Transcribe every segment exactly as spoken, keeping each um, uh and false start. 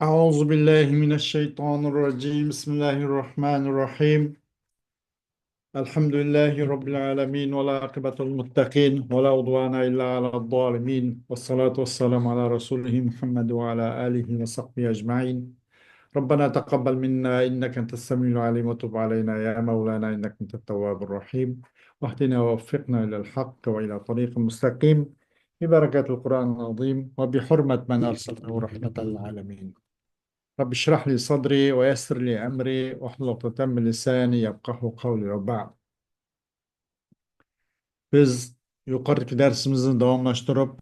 أعوذ بالله من الشيطان الرجيم. بسم الله الرحمن الرحيم. الحمد لله رب العالمين، والعاقبة للمتقين، ولا عدوان إلا على الظالمين، والصلاة والسلام على رسوله محمد وعلى آله وصحبه أجمعين. ربنا تقبل منا إنك أنت السميع العليم، وتب علينا يا مولانا إنك أنت التواب الرحيم، واهدنا ووفقنا إلى الحق وإلى طريق مستقيم، ببركة القرآن العظيم وبحرمة من أرسلته رحمة للعالمين. رب اشرح لي صدري ويسر لي أمري واحلل عقدة من لساني يفقهوا قولي وبعد. بىز يۇقىرىدىكى دەرسىمىزنى داۋاملاشتۇرۇپ،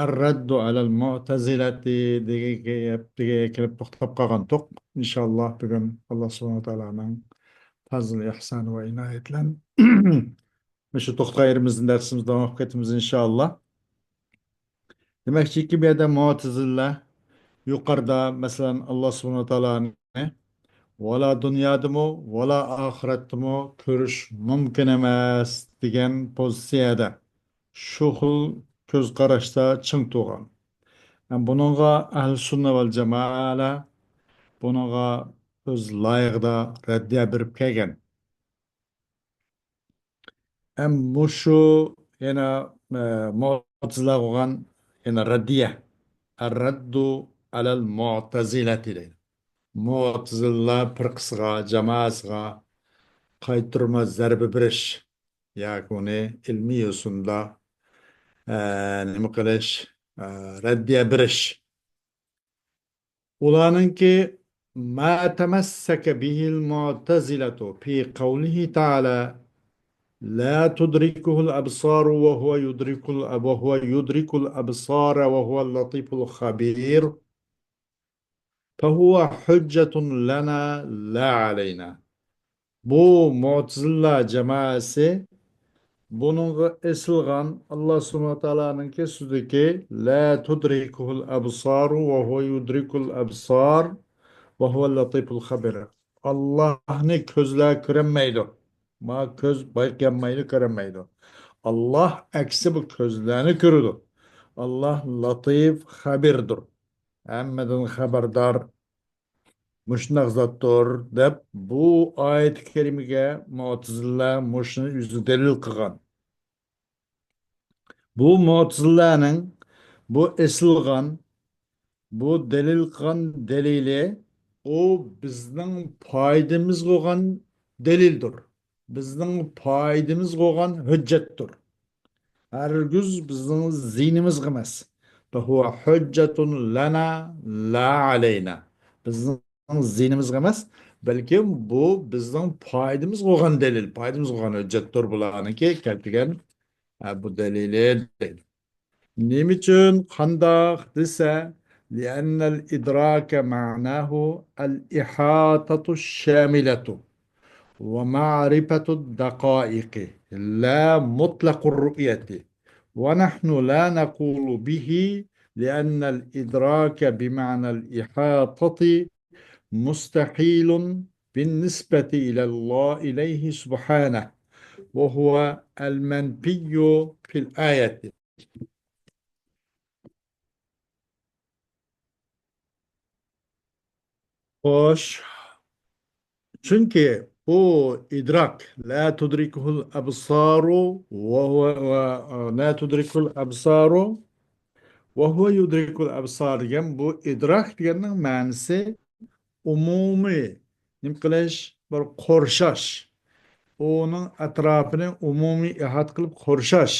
الرد على المعتزلة دېگەن گەپكە كېلىپ توختاپ قالغانتۇق. ئىنشاللا بۈگۈن ئاللا سۇبھانەھۇ ۋە تائالانىڭ پەزلى، ئىھسانى ۋە ئىنايىتى بىلەن مۇشۇ توختىغان يېرىمىزدىن دەرسىمىزنى داۋام قىلىپ كېتىمىز ئىنشاللا. دېمەكچىكى، بۇ يەردە مۇئتەزىلە يۇقىرىدا، مەسىلەن، ئاللا سۇبھانەھۇ ۋە تائالانى ۋالا دۇنيادىمۇ، ۋالا ئاخىرەتتىمۇ كۆرۈش مۇمكىن ئەمەس دېگەن پوزىتسىيەدە شۇ خىل كۆز قاراشتا چىڭ تۇرغان. ھەم بۇنىڭغا ئەھلى سۈننە ۋەل جامائەلەر بۇنىڭغا ئۆز لايىقىدا رەددىيە بېرىپ كەلگەن. ھەم مۇشۇ يەنە، ئە، مۇئتەزىلە بولغان يەنە رەددىيە. الرد على المعتزلة دەيدۇ. مۇئتەزىلە پىرقىسىغا، جامائەسىغا قايتۇرما زەربە بېرىش ياكى ئۇنى ئىلمىي يوسۇندا، ئە، نېمە قىلىش، ئە، رەددىيە بېرىش. ئۇلارنىڭكى ما تمسك به المعتزلة في قوله تعالى: لا تدركه الأبصار وهو يدرك الأب-، وهو يدرك الأبصار وهو اللطيف الخبير، فهو حجة لنا لا علينا. بۇ مۇئتەزىلە جامائەسى بۇنىڭغا ئېسىلغان ئاللا سۇبھانەھۇ ۋە تائالانىڭكى سۆزىدىكى لا تدركه الأبصار وهو يدرك الأبصار وهو اللطيف الخبير. ئاللاھنى كۆزلەر كۆرەلمەيدۇ. ما كۆز بايقىيالمايدۇ، كۆرەلمەيدۇ. ئاللاھ ئەكسى بۇ كۆزلەرنى كۆرىدۇ. ئاللاھ لەتىف خەبىردۇر. ھەممىدىن خەۋەردار. مۇشۇنداق زاتتۇر دەپ، بۇ ئايەت كەرىمىگە مۇئتەزىلە مۇشۇنى ئۆزى دەلىل قىلغان. بۇ مۇئتەزىلەنىڭ بۇ ئېسىلغان، بۇ دەلىل قىلغان دەلىلى، ئۇ بىزنىڭ پايدىمىزغا بولغان دەلىلدۇر. بىزنىڭ پايدىمىزغا بولغان ھۆججەتتۇر. ھەرگىز بىزنىڭ زىيىنىمىزغا ئەمەس. فهو حجة لنا لا علينا. بىزنىڭ زىيىنىمىزغا ئەمەس، بەلكىم بۇ بىزنىڭ پايدىمىزغا بولغان دەلىل، پايدىمىزغا بولغان ھۆججەتتۇر بۇلارنىڭكى كەلتۈرگەن، ئە، بۇ دەلىلى دەيدۇ. نېمە ئۈچۈن، قانداق دېسە، لأن الإدراك معناه الإحاطة الشاملة ومعرفة الدقائق لا مطلق الرؤية، ونحن لا نقول به لأن الإدراك بمعنى الإحاطة مستحيل بالنسبة إلى الله، إليه سبحانه، وهو المنفي في الآية. خوش. چۈنكى بۇ ئىدراك، لا تدركه الأبصار وهو، لا تدركه الأبصار وهو يدرك الأبصار دېگەن بۇ ئىدراك دېگەننىڭ مەنىسى ئومۇمىي، نېمە قىلىش، بىر قورشاش، ئۇنىڭ ئەتراپىنى ئومۇمىي ئىھاتە قىلىپ قورشاش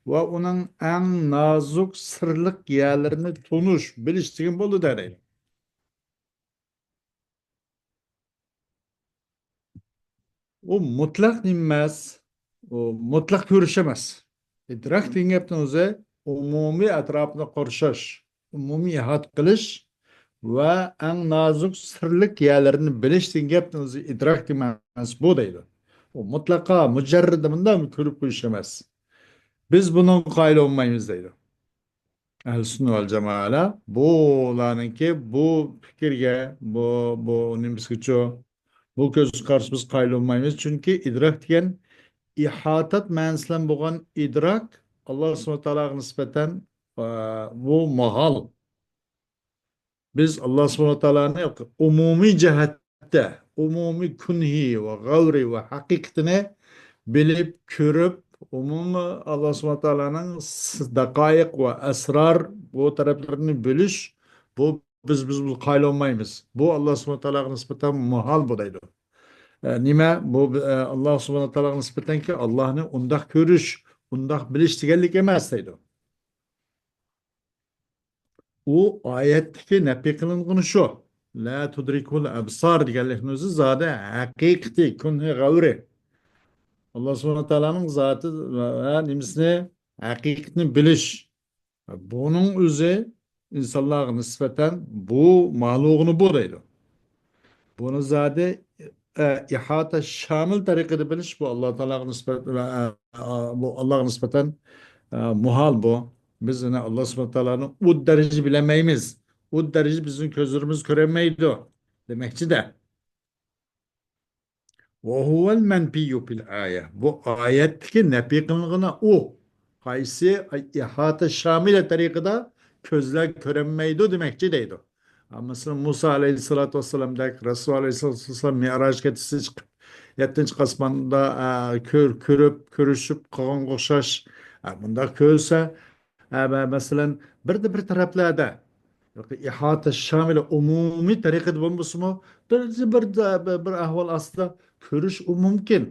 ۋە ئۇنىڭ ئەڭ نازۇك سىرلىق يەرلىرىنى تونۇش، بىلىش دېگەن بولىدۇ دەيدۇ. ئۇ مۇتلەق نېمە ئەمەس، ئۇ مۇتلەق كۆرۈش ئەمەس. ئىدراك دېگەن گەپنىڭ ئۆزى ئومۇمىي ئەتراپنى قورشاش، ئومۇمىي ئىھاتە قىلىش ۋە ئەڭ نازۇك سىرلىق يەرلىرىنى بىلىش دېگەن گەپنىڭ ئۆزى ئىدراك دېگەن مەنىسى بۇ دەيدۇ. ئۇ مۇتلەقا مۇجەررىدى مۇنداق كۆرۈپ قويۇش ئەمەس. بىز بۇنىڭغا قايىل بولمايمىز دەيدۇ. ئەھلى سۈننە ۋەل جامائەلەر بۇلارنىڭكى بۇ پىكىرگە، بۇ، بۇ نېمىسىگىچۇ، بۇ كۆز قارىشىغا بىز قايىل بولمايمىز. چۈنكى ئىدراك دېگەن ئىھاتات مەنىسى بىلەن بولغان ئىدراك ئاللا سۇبھانەھۇ ۋە تائالاغا نىسبەتەن، ئە، بۇ ماھال. بىز ئاللا سۇبھانەھۇ ۋە تائالانى ئومۇمىي جەھەتتە، ئومۇمىي كۈنھى ۋە غەۋرى ۋە ھەقىقىتىنى بىلىپ، كۆرۈپ، ئومۇمىي ئاللا سۇبھانەھۇ ۋە تائالانىڭ س-، دەقايىق ۋە ئەسرار، بۇ تەرەپلىرىنى بىلىش، بۇ بىز، بىز بۇ قايىل بولمايمىز. بۇ ئاللا سۇبھانەھۇ ۋە تائالاغا نىسبەتەن مۇھال بۇ دەيدۇ. ئە، نېمە؟ بۇ، ئە، ئاللا سۇبھانەھۇ ۋە تائالاغا نىسبەتەنكى ئاللانى ئۇنداق كۆرۈش، ئۇنداق بىلىش دېگەنلىك ئەمەس دەيدۇ. ئۇ ئايەتتىكى نەپى قىلىنغىنى شۇ. لا تۇدرىكۇل ئەبسار دېگەنلىكنىڭ ئۆزى زادى ھەقىقىتى، كۈنھى غەۋرى. ئاللا سۇبھانەھۇ ۋە تائالانىڭ زاتى ۋە نېمىسىنى، ھەقىقىتىنى بىلىش. بۇنىڭ ئۆزى ئىنسانلارغا نىسبەتەن بۇ مالۇغنى بۇ دەيدۇ. بۇنى زادى، ئە، ئىھاتە شامىل تەرىقىدە بىلىش بۇ ئاللا تائالاغا نىسبەت، ئە، ئە، بۇ ئاللاغا نىسبەتەن، ئە، مۇھال بۇ. بىز يەنە ئاللا سۇبھانەھۇ ۋە تائالانى ئۇ دەرىجىدە بىلەلمەيمىز. ئۇ دەرىجىدە بىزنىڭ كۆزلىرىمىز كۆرەلمەيدۇ دېمەكچىدە. وهو المنفي في الآية. بۇ ئايەتتىكى نەپى قىلىنغىنى ئۇ. قايسى؟ ئىھاتە شامىلە تەرىقىدە كۆزلەر كۆرەلمەيدۇ دېمەكچى دەيدۇ. مەسىلەن، مۇسا ئەلەيھىسسالاتۇ ۋەسسالامدەك، رەسۇل ئەلەيھىسسالاتۇ ۋەسسالام مىئراج كېچىسى چىقىپ، يەتتىنچى ئاسماندا، ئە، كۆر-، كۆرۈپ، كۆرۈشۈپ قالغانغا ئوخشاش، ئە، مۇنداق كۆرسە، ئە، مە-، مەسىلەن، بىردە بىر تەرەپلەردە ئىھاتە شامىلە ئومۇمىي تەرىقىدە بولمىسىمۇ، بىر، بىر، بىر، بىر ئەھۋال ئاستىدا كۆرۈش ئۇ مۇمكىن.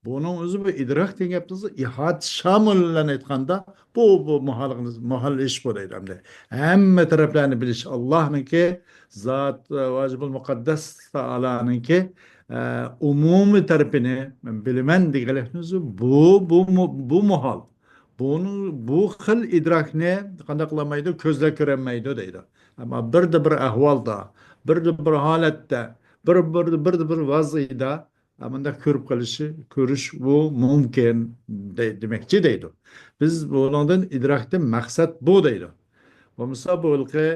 بۇنىڭ ئۆزى بۇ ئىدراك دېگەن گەپنىڭ ئىھاتە شامىل بىلەن ئېيتقاندا، بۇ، بۇ مۇھال، مۇھال ئىش بۇ دەيدۇ ئەمدى. ھەممە تەرەپلەرنى بىلىش، ئاللانىڭكى زات، ۋاجىبۇل مۇقەددەس تائالانىڭكى، ئە، ئومۇمىي تەرىپىنى مەن بىلىمەن دېگەنلىكنىڭ ئۆزى بۇ، بۇ مۇ-، بۇ مۇھال. بۇنىڭ، بۇ خىل ئىدراكنى قانداق قىلالمايدۇ؟ كۆزلەر كۆرەلمەيدۇ دەيدۇ. ئەمما بىردە بىر ئەھۋالدا، بىردە بىر ھالەتتە، بىر، بىر، بىردە بىر ۋەزىيدە، ئە، مۇنداق كۆرۈپ قېلىشى، كۆرۈش بۇ مۇمكىن دە-، دېمەكچى دەيدۇ. بىز بۇنىڭدىن ئىدراكتىن مەقسەت بۇ دەيدۇ. بولمىسا بۇ ھېلىقى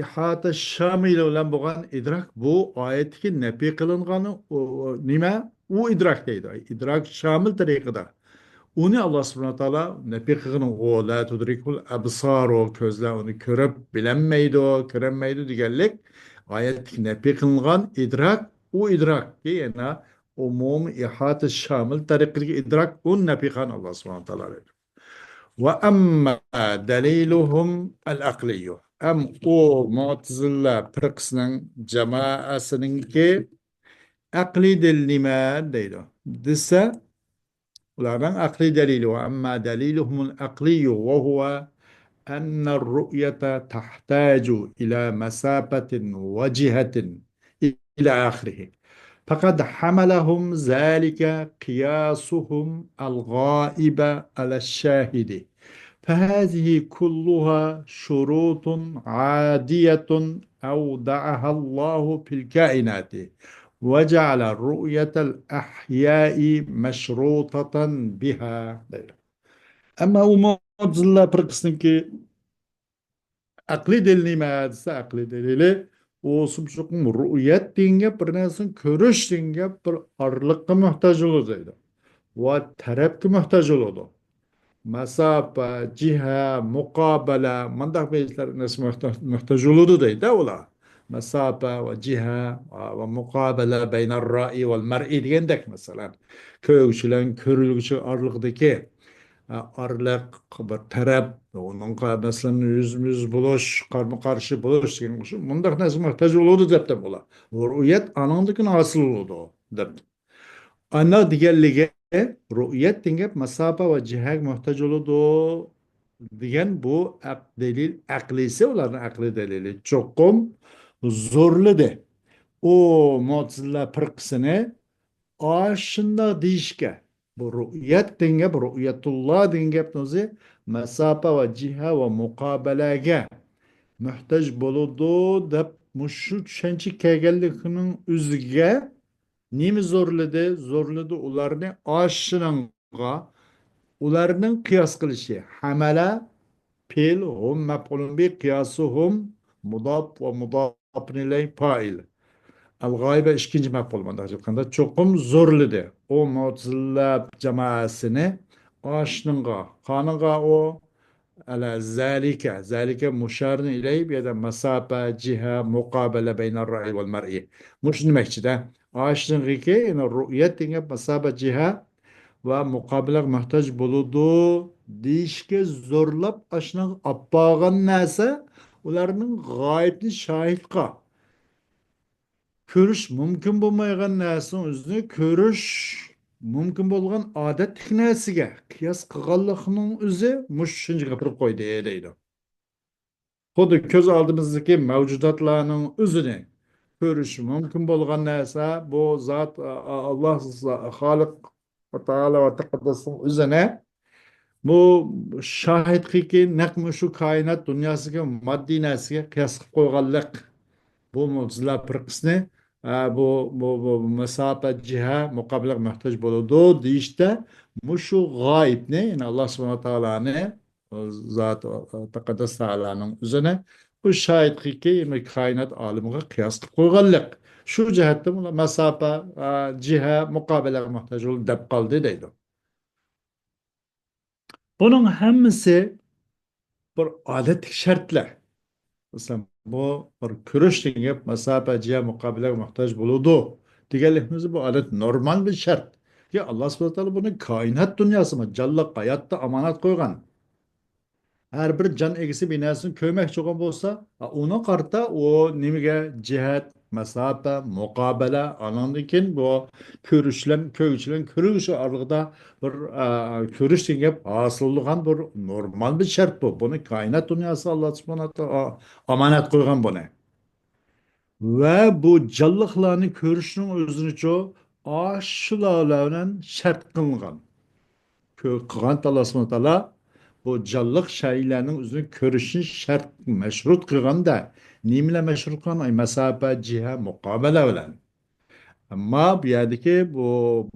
ئىھاتە شامىلى بىلەن بولغان ئىدراك بۇ ئايەتتىكى نەپى قىلىنغان ئۇ، ئۇ نېمە؟ ئۇ ئىدراك دەيدۇ. ئىدراك شامىل تەرىقىدە. ئۇنى ئاللا سۇبھانەھۇ ۋە تائالا نەپى قىلغىنى ئۇ، لا تۇدرىكۇل ئەبسارۇ، كۆزلەر ئۇنى كۆرۈپ بىلەلمەيدۇ، كۆرەلمەيدۇ دېگەنلىك ئايەتتىكى نەپى قىلىنغان ئىدراك، ئۇ ئىدراككى يەنە ئومۇمىي ئىھاتە شامىل تەرىقىدىكى ئىدراك، ئۇنى نەپى قىلغان ئاللا سۇبھانەھۇ ۋە تائالا دەيدۇ. وأما دليلهم العقلي. ئەم ئۇ مۇئتەزىلە پىرقىسىنىڭ جامائەسىنىڭكى ئەقلىي دەلىلى نېمە دەيدۇ دېسە، ئۇلارنىڭ ئەقلىي دەلىلى، وأما دليلهم العقلي وهو أن الرؤية تحتاج إلى مسافة وجهة إلى آخره. فقد حملهم ذلك قياسهم الغائب على الشاهد. فهذه كلها شروط عادية أودعها الله في الكائنات، وجعل رؤية الأحياء مشروطة بها. ئەمما ئۇ مۇئتەزىلە پىرقىسىنىڭكى ئەقلىي دەلىلى نېمە دېسە، ئەقلىي دەلىلى ئۇ چوقۇم رۇئيەت دېگەن گەپ، بىر نەرسىنى كۆرۈش دېگەن گەپ بىر ئارىلىققا موھتاج بولىدۇ دەيدۇ. ۋە تەرەپكە موھتاج بولىدۇ. مەساپە، جىھە، مۇقابىلە، مۇنداق بىر نەرسە موھتا-، موھتاج بولىدۇ دەيدۇ ئۇلار. مەساپە ۋە جىھە ۋە مۇقابىلە، بەينەر رائى ۋەل مەرئى دېگەندەك، مەسىلەن، كۆرگۈچى بىلەن كۆرۈلگۈچى ئارىلىقىدىكى ئارىلىق، بىر تەرەپ، ئۇنىڭغا، مەسىلەن، يۈزمۇ يۈز بولۇش، قارمۇ قارشى بولۇش دېگەن مۇشۇ، مۇنداق نەرسىگە موھتاج بولىدۇ دەپتۇ بۇلار. رۇئيەت ئانىڭدىن كېيىن ھاسىل بولىدۇ دەپتۇ. ئانا دېگەنلىكى، رۇئيەت دېگەن گەپ مەساپە ۋە جىھەگە موھتاج بولىدۇ دېگەن بۇ ئەق-، دەلىل ئەقلىيسى، ئۇلارنىڭ ئەقلىي دەلىلى چوقۇم زورلىدى. ئۇ مۇئتەزىلە پىرقىسىنى ئاشۇنداق دېيىشكە، بۇ رۇئيەت دېگەن گەپ، رۇئيەتۇللا دېگەن گەپنىڭ ئۆزى مەساپە ۋە جىھە ۋە مۇقابىلەگە موھتاج بولىدۇ دەپ مۇشۇ چۈشەنچە كەلگەنلىكىنىڭ ئۆزىگە نېمە زورلىدى؟ زورلىدى ئۇلارنى ئاشۇنىڭغا، ئۇلارنىڭ قىياس قىلىشى. ھەمەلە پېئىل، ھۇم مەپئۇلۇن بىھ، قىياسۇ ھۇم مۇداپ ۋە مۇداپۇن ئىلەيھ پائىل. ئەل غايىبە ئىككىنچى مەپئۇل، مۇنداق ئېيتقاندا، چوقۇم زورلىدى. ئۇ مۇئتەزىلە جامائەسىنى ئاشۇنىڭغا، قانىڭغا ئۇ ئەلە زەلىكە، زەلىكە مۇشارىن ئىلەيھ، بۇ يەردە مەساپە، جىھە، مۇقابىلە بەينەر رەئي ۋەل مەرئى. مۇشۇ دېمەكچىدە. ئاشۇنىڭكى، يەنى رۇئيەت دېگەن گەپ مەساپە، جىھە ۋە مۇقابىلەگە موھتاج بولىدۇ دېيىشكە زورلاپ، ئاشۇنىڭغا ئاپارغان نەرسە ئۇلارنىڭ غايىبنى شاھىتقا، كۆرۈش مۇمكىن بولمايدىغان نەرسىنىڭ ئۆزىنى كۆرۈش مۇمكىن بولغان ئادەتتىكى نەرسىگە قىياس قىلغانلىقنىڭ ئۆزى مۇشۇ چۈشەنچىگە ئاپىرىپ قويدى دەيدۇ. خۇددى كۆز ئالدىمىزدىكى مەۋجۇداتلارنىڭ ئۆزىنى كۆرۈش مۇمكىن بولغان نەرسە، بۇ زات، ئا-، ئا-، ئاللا خالىق ۋە تائالا ۋە تەقەددەسنىڭ ئۆزىنى بۇ شاھىتقىكى نەق مۇشۇ كائىنات دۇنياسىدىكى ماددىي نەرسىگە قىياس قىلىپ قويغانلىق. بۇ مۇئتەزىلە پىرقىسىنى، ئە، بۇ، بۇ، بۇ مەساپە، جىھە، مۇقابىلەگە موھتاج بولىدۇ دېيىشتە مۇشۇ غايىبنى، يەنى ئاللا سۇبھانەھۇ ۋە تائالانى، زات، تەقەددەس تائالانىڭ ئۆزىنى بۇ شاھىتقىكى كائىنات ئالىمىغا قىياس قىلىپ قويغانلىق. شۇ جەھەتتىن مۇشۇ مەساپە، ئە، جىھە، مۇقابىلەگە موھتاج بولىدۇ دەپ قالدى دەيدۇ. بۇنىڭ ھەممىسى بىر ئادەتتىكى شەرتلەر. مەسىلەن، بۇ بىر كۆرۈش دېگەن گەپ مەساپە، جىھە، مۇقابىلەگە موھتاج بولىدۇ دېگەنلىكىمىز بۇ ئادەت نورمال بىر شەرت. يا ئاللا سۇبھانەھۇ ۋە تائالا بۇنى كائىنات دۇنياسىمۇ جانلىق ھاياتتا ئامانەت قويغان. ھەر بىر جان ئىگىسى بىر نەرسىنى كۆرمەكچى بولغان بولسا، ئۇنىڭغا قارىتا ئۇ نېمىگە جىھەت، مەساپە، مۇقابىلە، ئانىڭدىن كېيىن بۇ كۆرۈش بىلەن، كۆرگۈچى بىلەن كۆرۈلگۈچى ئارىلىقىدا بىر، ئە، كۆرۈش دېگەن گەپ ھاسىل بولغان بىر نورمال بىر شەرت بۇ. بۇنى كائىنات دۇنياسى ئاللا سۇبھانەھۇ ۋە تائالا ئامانەت قويغان بۇنى. ۋە بۇ جانلىقلارنى كۆرۈشنىڭ ئۆزىنىچۇ ئاشۇلار بىلەن شەرت قىلىنغان. كۆ-، قىلغان ئاللا سۇبھانەھۇ ۋە تائالا بۇ جانلىق شەيئىلەرنىڭ ئۆزىنى كۆرۈشنى شەرت، مەشرۇت قىلغاندا، نېمە بىلەن مەشرۇت قىلغان؟ ئەي، مەساپە، جىھە، مۇقابىلە بىلەن. ئەمما بۇ يەردىكى بۇ،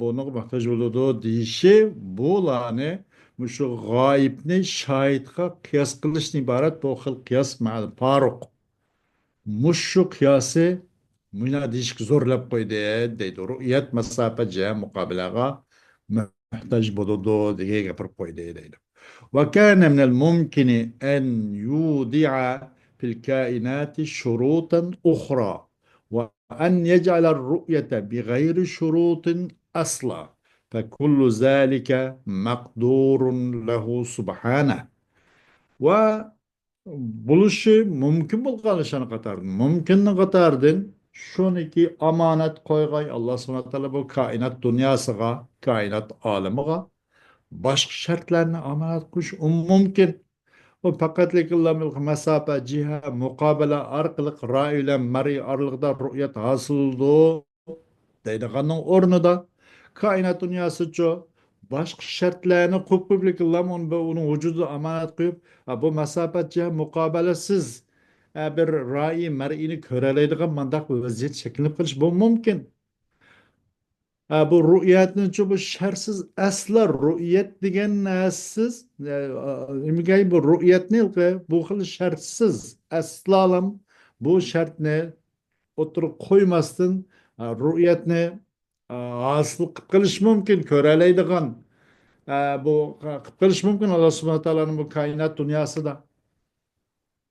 بۇنىڭغا موھتاج بولىدۇ دېيىشى، بۇلارنى مۇشۇ غايىبنى شاھىتقا قىياس قىلىشتىن ئىبارەت بۇ خىل قىياس مەنى پارۇق. مۇشۇ قىياسى مۇنى دېيىشكە زورلاپ قويدى دەيدۇ. رۇئيەت مەساپە جىھە مۇقابىلەگە موھتاج بولىدۇ دېگەن گەپىرىپ قويدى دەيدۇ. وكان من الممكن أن يوضع في الكائنات شروطا أخرى وأن يجعل الرؤية بغير شروط أصلا، فكل ذلك مقدور له سبحانه. ۋە بولۇشى مۇمكىن بولغان ئىشلارنىڭ قاتارىدىن، مۇمكىننىڭ قاتارىدىن شۇنىكى ئامانەت قويغاي ئاللا سۇبھانەھۇ ۋە تائالا بۇ كائىنات دۇنياسىغا، كائىنات ئالىمىغا باشقا شەرتلەرنى ئامانەت قويۇش مۇمكىن. ئۇ پەقەتلىكلا مەساپە، جىھە، مۇقابىلە ئارقىلىق رائى بىلەن مەرئى ئارىلىقىدا رۇئيەت ھاسىل بولىدۇ دەيدىغاننىڭ ئورنىدا، كائىنات دۇنياسىچۇ باشقا شەرتلەرنى قويۇپ قويۇپلىكىنلا ئۇنى، ئۇنىڭ ۋۇجۇدىدا ئامانەت قويۇپ، ئە، بۇ مەساپە جىھە مۇقابىلىسىز، ئە، بىر رائى مەرئىنى كۆرەلەيدىغان مانداق بىر ۋەزىيەت شەكىللىنىپ قېلىشى بۇ مۇمكىن. ئە، بۇ رۇئيەتنىچۇ بۇ شەرتسىز ئەسلا رۇئيەت دېگەن نەرسىسىز، ئە، نېمىگە بۇ رۇئيەتنى بۇ خىل شەرتسىز ئەسلالام بۇ شەرتنى ئوتتۇرىغا قويماستىن، ئا، رۇئيەتنى، ئا، ھاسىل قىلىپ قېلىش مۇمكىن، كۆرەلەيدىغان، ئا، بۇ، قىلىپ قېلىش مۇمكىن ئاللا سۇبھانەھۇ ۋە تائالانىڭ بۇ كائىنات دۇنياسىدا.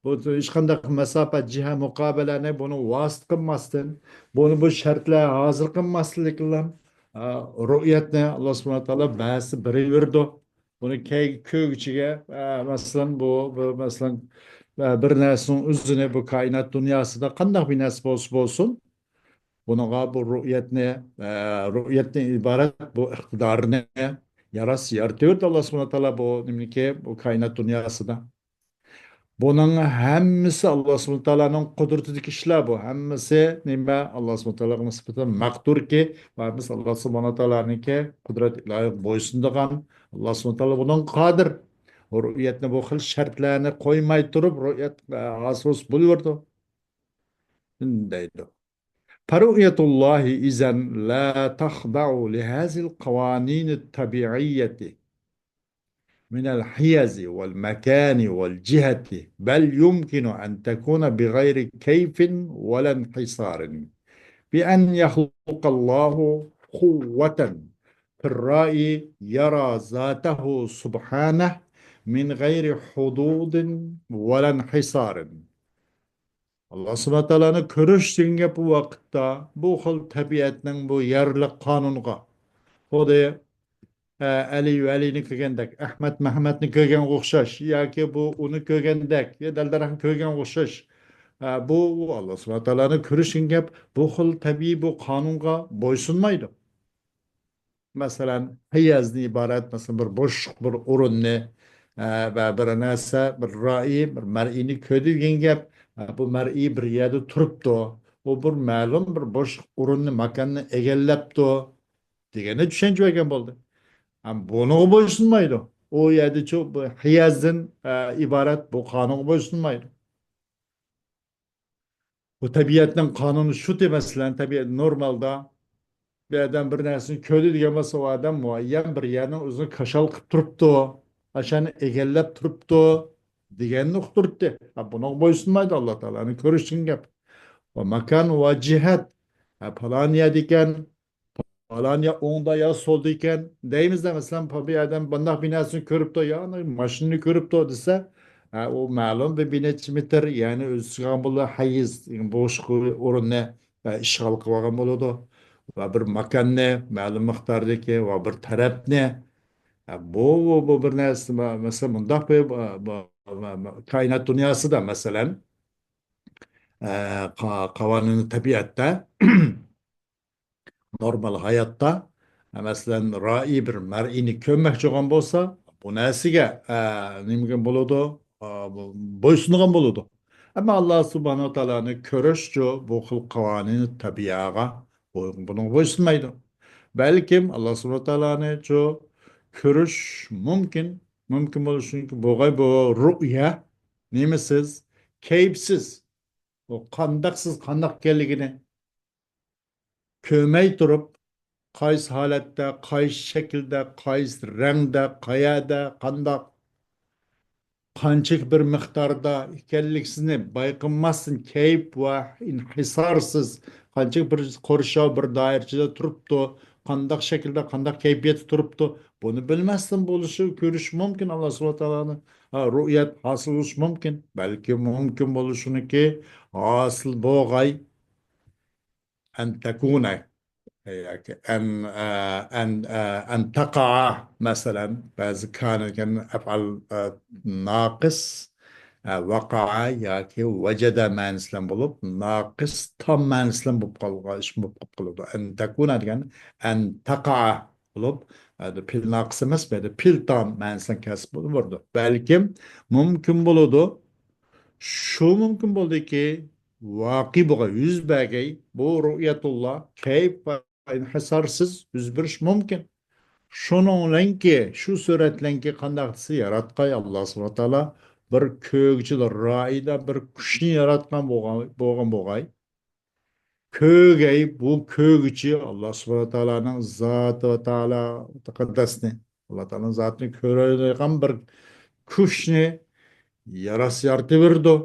بۇ ھېچقانداق مەساپە، جىھە، مۇقابىلەنى بۇنى ۋاسىتە قىلماستىن، بۇنى بۇ شەرتلەر ھازىر قىلماستىن، ئا، رۇئيەتنى ئاللا سۇبھانەھۇ ۋە تائالا بەزى بېرىۋېرىدۇ. بۇنى كەي-، كۆرگۈچىگە، ئە، مەسىلەن، بۇ، بۇ، مەسىلەن، ئە، بىر نەرسىنىڭ ئۆزىنى بۇ كائىنات دۇنياسىدا قانداق بىر نەرسە بولسا بولسۇن، بۇنىڭغا بۇ رۇئيەتنى، ئە، رۇئيەتتىن ئىبارەت بۇ ئىقتىدارنى ياراتسا يارىتىۋېرىدۇ ئاللا سۇبھانەھۇ ۋە تائالا بۇ نېمىنىكى، بۇ كائىنات دۇنياسىدا. بۇنىڭ ھەممىسى ئاللا سۇبھانەھۇ ۋە تائالانىڭ قۇدرىتىدىكى ئىشلار بۇ. ھەممىسى نېمە؟ ئاللا سۇبھانەھۇ ۋە تائالاغا نىسبەتەن مەقدۇركى، ۋە ھەممىسى ئاللا سۇبھانەھۇ ۋە تائالانىڭكى قۇدرەت ئىلاھىغا بويسۇنىدىغان، ئاللا سۇبھانەھۇ ۋە تائالا بۇنىڭغا قادىر. رۇئيەتنى بۇ خىل شەرتلەرنى قويماي تۇرۇپ، رۇئيەت، ئە، ھاسىل بولۇۋېرىدۇ. دەيدۇ. فرؤية الله إذن لا تخضع لهذه القوانين الطبيعية من الحيز والمكان والجهة، بل يمكن أن تكون بغير كيف ولا انحصار، بأن يخلق الله قوة في الرائي يرى ذاته سبحانه من غير حدود ولا انحصار. ئاللا سۇبھانەھۇ ۋە تائالانى كۆرۈش دېگەن گەپ بۇ ۋاقىتتا بۇ خىل تەبىئەتنىڭ بۇ يەرلىك قانۇنغا، خۇددى ئە، ئەلى ۋەلىنى كۆرگەندەك، ئەخمەت مەخمەتنى كۆرگەنگە ئوخشاش ياكى بۇ ئۇنى كۆرگەندەك، يا دەل دەرەخنى كۆرگەنگە ئوخشاش. ئە، بۇ ئاللا سۇبھانەھۇ ۋە تائالانى كۆرۈش دېگەن گەپ بۇ خىل تەبىئىي بۇ قانۇنغا بويسۇنمايدۇ. مەسىلەن، ھىيازدىن ئىبارەت، مەسىلەن، بىر بوشلۇق بىر ئورۇننى، ئە، ۋە بىر نەرسە، بىر رائى، بىر مەرئىنى كۆردى دېگەن گەپ. ئە، بۇ مەرئىي بىر يەردە تۇرۇپتۇ. ئۇ بىر مەلۇم بىر بوشلۇق ئورۇننى، ماكاننى ئېگەللەپتۇ دېگەننى چۈشەنچە بەرگەن بولدى. ئەم، بۇنىڭغا بويسۇنمايدۇ. ئۇ يەردىچۇ بۇ ھىيازدىن، ئە، ئىبارەت بۇ قانۇنغا بويسۇنمايدۇ. بۇ تەبىئەتنىڭ قانۇنى شۇتى، مەسىلەن، تەبىئەت نورمالدا بىر ئادەم بىر نەرسىنى كۆردى دېگەن بولسا، ئۇ ئادەم مۇئەييەن بىر يەرنىڭ ئۆزىنى كاشال قىلىپ تۇرۇپتۇ، ئاشۇنى ئېگەللەپ تۇرۇپتۇ دېگەننى ئۇقتۇرتتى. ھە، بۇنىڭغا بويسۇنمايدۇ ئاللا تائالانى كۆرۈش دېگەن گەپ. ۋە ماكان ۋە جىھەت. ھە، پالان يەردىكەن، پالان يا ئوڭدا يا سولدا ئىكەن دەيمىز-دە، مەسىلەن، بىر ئادەم بۇنداق بىناسىنى كۆرۈپتۇ، يا ماشىنىنى كۆرۈپتۇ دېسە، ھە، ئۇ مەلۇم بىر، بىر نەچچە مېتىر، يەنى ئۆزى چىققان بولىدۇ، ھەيز، بوشلۇق ئورۇننى، ھە، ئىشغال قىلىۋالغان بولىدۇ. ۋە بىر ماكاننى، مەلۇم مىقداردىكى ۋە بىر تەرەپنى، ھە، بۇ، بۇ، بۇ بىر نەرسە، مە-، مەسىلەن، مۇنداق بىر، بۇ، بۇ، بۇ، بۇ، كائىنات دۇنياسىدا، مەسىلەن، ئە، قا-، قاۋانىنى تەبىئەتتە نورمال ھاياتتا، مەسىلەن، رائى بىر مەرئىنى كۆرمەكچى بولغان بولسا، بۇ نەرسىگە، ئە، نېمىگە بولىدۇ؟ ئە، بويسۇنغان بولىدۇ. ئەمما ئاللا سۇبھانەھۇ ۋە تائالانى كۆرۈشچۇ، بۇ خىل قاۋانىنى تەبىئەگە بۇ-، بۇنىڭغا بويسۇنمايدۇ. بەلكىم ئاللا سۇبھانەھۇ ۋە تائالانىچۇ كۆرۈش مۇمكىن، مۇمكىن بولۇشى مۇمكىن. بولغاي بۇ رۇئيە نېمىسىز، كەيپسىز. ئۇ قانداقسىز، قانداق ئىكەنلىكىنى كۆرمەي تۇرۇپ، قايسى ھالەتتە، قايسى شەكىلدە، قايسى رەڭدە، قەيەردە، قانداق، قانچىلىك بىر مىقداردا ئىكەنلىكىنى بايقىماستىن، كەيپ ۋە ئىنھىسارسىز، قانچىلىك بىر قورشاۋ، بىر دائىرە ئىچىدە تۇرۇپتۇ، قانداق شەكىلدە، قانداق كەيپىيەتتە تۇرۇپتۇ، بۇنى بىلمەستىن بولۇشى، كۆرۈشى مۇمكىن. ئاللا سۇبھانەھۇ ۋە تائالانى، ھە، رۇئيەت ھاسىل بولۇشى مۇمكىن. بەلكى مۇمكىن بولۇشىنىكى ھاسىل بولغاي. أن تكون، ياكى أن، ئە، أن، ئە، أن تقع، مەسىلەن، بەزى كان دېگەن ئەپئال، ئە، ناقىس، ئە، ۋەقەئە ياكى ۋەجەدە مەنىسى بىلەن بولۇپ، ناقىس تام مەنىسى بىلەن بولۇپ قالغان ئىش بولۇپ قالىدۇ. أن تكون دېگەن أن تقع بولۇپ، ئە، پېئىل ناقىس ئەمەس، بۇ يەردە پېئىل تام مەنىسى بىلەن كەسىپ بولىدۇ. بەلكىم مۇمكىن بولىدۇ، شۇ مۇمكىن بولىدۇكى، ۋاقىئ بولغاي، يۈز بەرگەي، بۇ رۇئيەتۇللا كەيپ ۋە ئىنھىسارسىز يۈز بېرىشى مۇمكىن. شۇنىڭ بىلەنكى، شۇ سۈرەت بىلەنكى قانداق دېسە، ياراتقاي ئاللا سۇبھانەھۇ ۋە تائالا بىر كۆرگۈچىدە رائىدا بىر كۈچنى ياراتقان بولغان، بولغان بولغاي. كۆرگەي، بۇ كۆرگۈچى ئاللا سۇبھانەھۇ ۋە تائالانىڭ زاتى ۋە تائالا تەقەددەسنى، ئاللا تائالانىڭ زاتىنى كۆرەلەيدىغان بىر كۈچنى ياراتسا يارىتىۋېرىدۇ.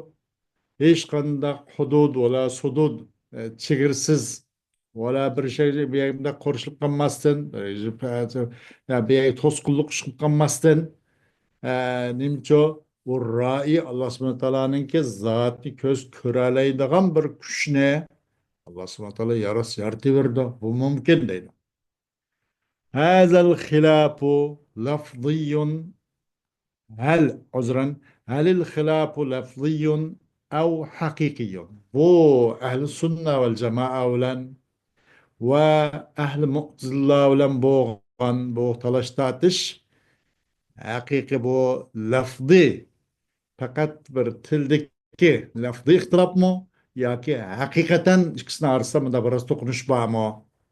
ھېچقانداق ھۇدۇد ۋەلا سۇدۇد، ئە، چېگرىسىز ۋەلا بىر شەي، بۇ يەردە قورشىلىپ قالماستىن، ئە، يا بۇ يەرگە توسقۇنلۇق ئىش قىلىپ قالماستىن، ئە، نېمىچۇ، بۇ رائى ئاللا سۇبھانەھۇ ۋە تائالانىڭكى زاتىنى كۆز كۆرەلەيدىغان بىر كۈچنى ئاللا سۇبھانەھۇ ۋە تائالا ياراتسا يارىتىۋېرىدۇ. بۇ مۇمكىن دەيدۇ. هذا الخلاف لفظي، هل، عذرا، هل الخلاف لفظي أو حقيقي؟ بۇ ئەھلى سۈننە ۋەل جامائە بىلەن ۋە ئەھلى مۇئتەزىلە بىلەن بولغان بۇ تالاش تارتىش ھەقىقىي بۇ لەفزىي، پەقەت بىر تىلدىكى لەفزىي ئىختىلاپمۇ ياكى ھەقىقەتەن ئىككىسىنىڭ ئارىسىدا مۇنداق بىراز توقۇنۇش بارمۇ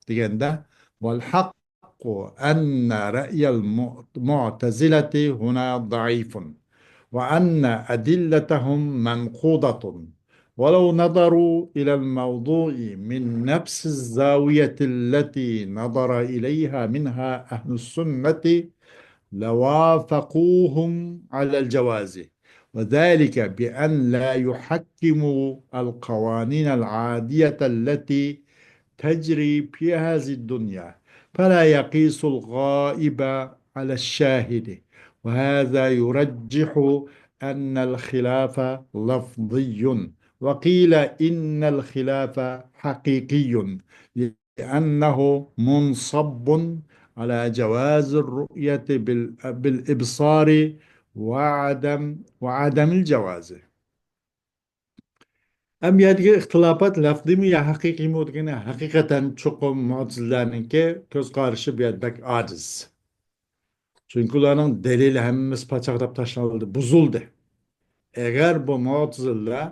دېگەندە، والحق أن رأي المعتزلة هنا ضعيف، وأن أدلتهم منقوضة، ولو نظروا إلى الموضوع من نفس الزاوية التي نظر إليها منها أهل السنة لوافقوهم على الجواز، وذلك بأن لا يحكموا القوانين العادية التي تجري في هذه الدنيا، فلا يقيس الغائب على الشاهد، وهذا يرجح أن الخلاف لفظي، وقيل إن الخلاف حقيقي، لأنه منصب على جواز الرؤية بال-، بالإبصار وعدم، وعدم الجواز. ئەمما بۇ يەردىكى ئىختىلاپات لەفزىيمۇ يا ھەقىقىيمۇ دېگەندە، ھەقىقەتەن چوقۇم مۇئتەزىلەنىڭكى كۆز قارىشى بۇ يەردە بەك ئاجىز. چۈنكى ئۇلارنىڭ دەلىلى ھەممىسى پاچاقلاپ تاشلىنىۋالدى، بۇزۇلدى. ئەگەر بۇ مۇئتەزىلە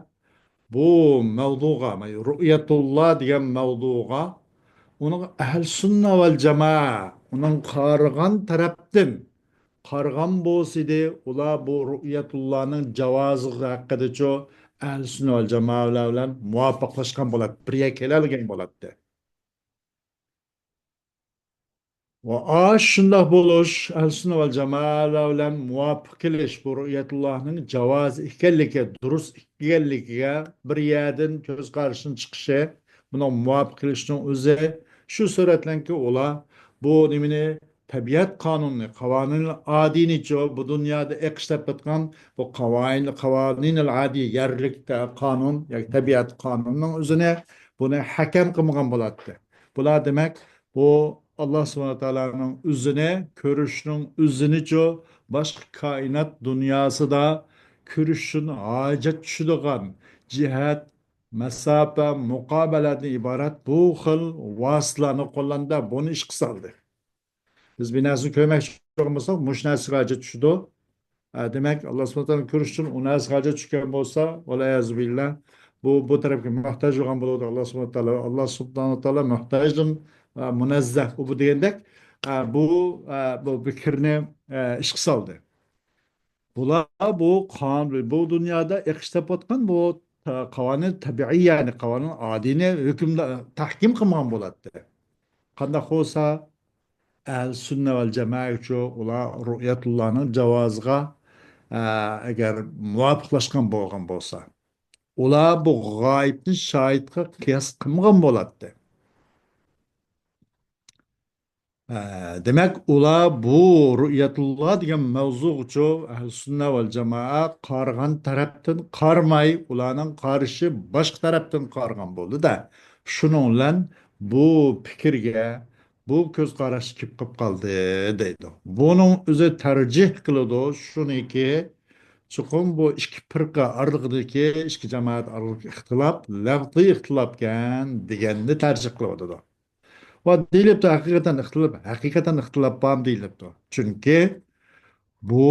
بۇ مەۋزۇغا، رۇئيەتۇللا دېگەن مەۋزۇغا، ئۇنىڭ ئەھلى سۈننە ۋەل جامائە، ئۇنىڭ قارىغان تەرەپتىن قارىغان بولسىدى، ئۇلار بۇ رۇئيەتۇللانىڭ جاۋازى ھەققىدىچۇ ئەھلى سۈننە ۋەل جامائە بىلەن مۇۋاپىقلاشقان بولاتتى، بىر يەرگە كېلەلىگەن بولاتتى. ۋە ئاشۇنداق بولۇش، ئەھلى سۈننە ۋەل جامائە بىلەن مۇۋاپىق كېلىش، بۇ رۇئيەتۇللانىڭ جاۋازى ئىكەنلىكى، دۇرۇس ئىكەنلىكىگە بىر يەردىن كۆز قارىشىنىڭ چىقىشى، بۇنىڭ مۇۋاپىق كېلىشىنىڭ ئۆزى شۇ سۈرەتلەنكى، ئۇلار بۇ نېمىنى، تەبىئەت قانۇنىنى، قاۋانىنىل ئادىنىچۇ، بۇ دۇنيادا ئېقىشلاپ ياتقان بۇ قاۋايىن-، قاۋانىنىل ئادىي، يەرلىك تە-، قانۇن ياكى تەبىئەت قانۇنىنىڭ ئۆزىنى، بۇنى ھەكەم قىلمىغان بولاتتى. بۇلار، دېمەك، بۇ ئاللا سۇبھانەھۇ ۋە تائالانىڭ ئۆزىنى، كۆرۈشنىڭ ئۆزىنىچۇ، باشقا كائىنات دۇنياسىدا كۆرۈش ئۈچۈن ھاجەت چۈشىدىغان جىھەت، مەساپە، مۇقابىلەدىن ئىبارەت بۇ خىل ۋاسىتىلەرنى قوللاندى، بۇنى ئىشقا سالدى. بىز بىر نەرسىنى كۆرمەكچى بولغان بولساق، مۇشۇ نەرسىگە ھاجەت چۈشىدۇ. ئە، دېمەك، ئاللا سۇبھانەھۇ ۋە تائالانى كۆرۈش ئۈچۈن ئۇ نەرسىگە ھاجەت چۈشكەن بولسا، ۋەلئىيازۇ بىللا، بۇ، بۇ تەرەپكە موھتاج بولغان بولىدۇ. ئاللا سۇبھانەھۇ ۋە تائالا، ئاللا سۇبھانەھۇ ۋە تائالا موھتاجدىن، ئە، مۇنەززەھ. ئۇ بۇ دېگەندەك، ئە، بۇ، ئە، بۇ پىكىرنى، ئە، ئىشقا سالدى. بۇلار بۇ قان-، بۇ دۇنيادا ئېقىشلاپ ئاتقان بۇ تا-، قاۋانىن تەبىئىي، يەنى قاۋانىن ئادىنى ھۆكۈمدە تەھكىم قىلمىغان بولاتتى. قانداق بولسا، ئەھلى سۈننە ۋەل جامائەچۇ، ئۇلار رۇئيەتۇللانىڭ جاۋازىغا، ئە، ئەگەر مۇۋاپىقلاشقان بولغان بولسا، ئۇلار بۇ غايىبنى شاھىتقا قىياس قىلمىغان بولاتتى. ئە، دېمەك، ئۇلار بۇ رۇئيەتۇللا دېگەن مەۋزۇغىچۇ ئەھلى سۈننە ۋەل جامائە قارىغان تەرەپتىن قارىماي، ئۇلارنىڭ قارىشى باشقا تەرەپتىن قارىغان بولدى-دە. شۇنىڭ بىلەن بۇ پىكىرگە، بۇ كۆز قاراشقا كېلىپ قېلىپ قالدى، دەيدۇ. بۇنىڭ ئۆزى تەرجىھ قىلىدۇ شۇنىكى، چوقۇم بۇ ئىككى پىرقە ئارىلىقىدىكى، ئىككى جامائەت ئارىلىق ئىختىلاپ لەفزىي ئىختىلاپكەن دېگەننى تەرجىھ قىلىۋاتىدۇ. ۋە دېيىلىپتۇ، ھەقىقەتەن ئىختىلاپ، ھەقىقەتەن ئىختىلاپ بارمۇ دېيىلىپتۇ. چۈنكى بۇ،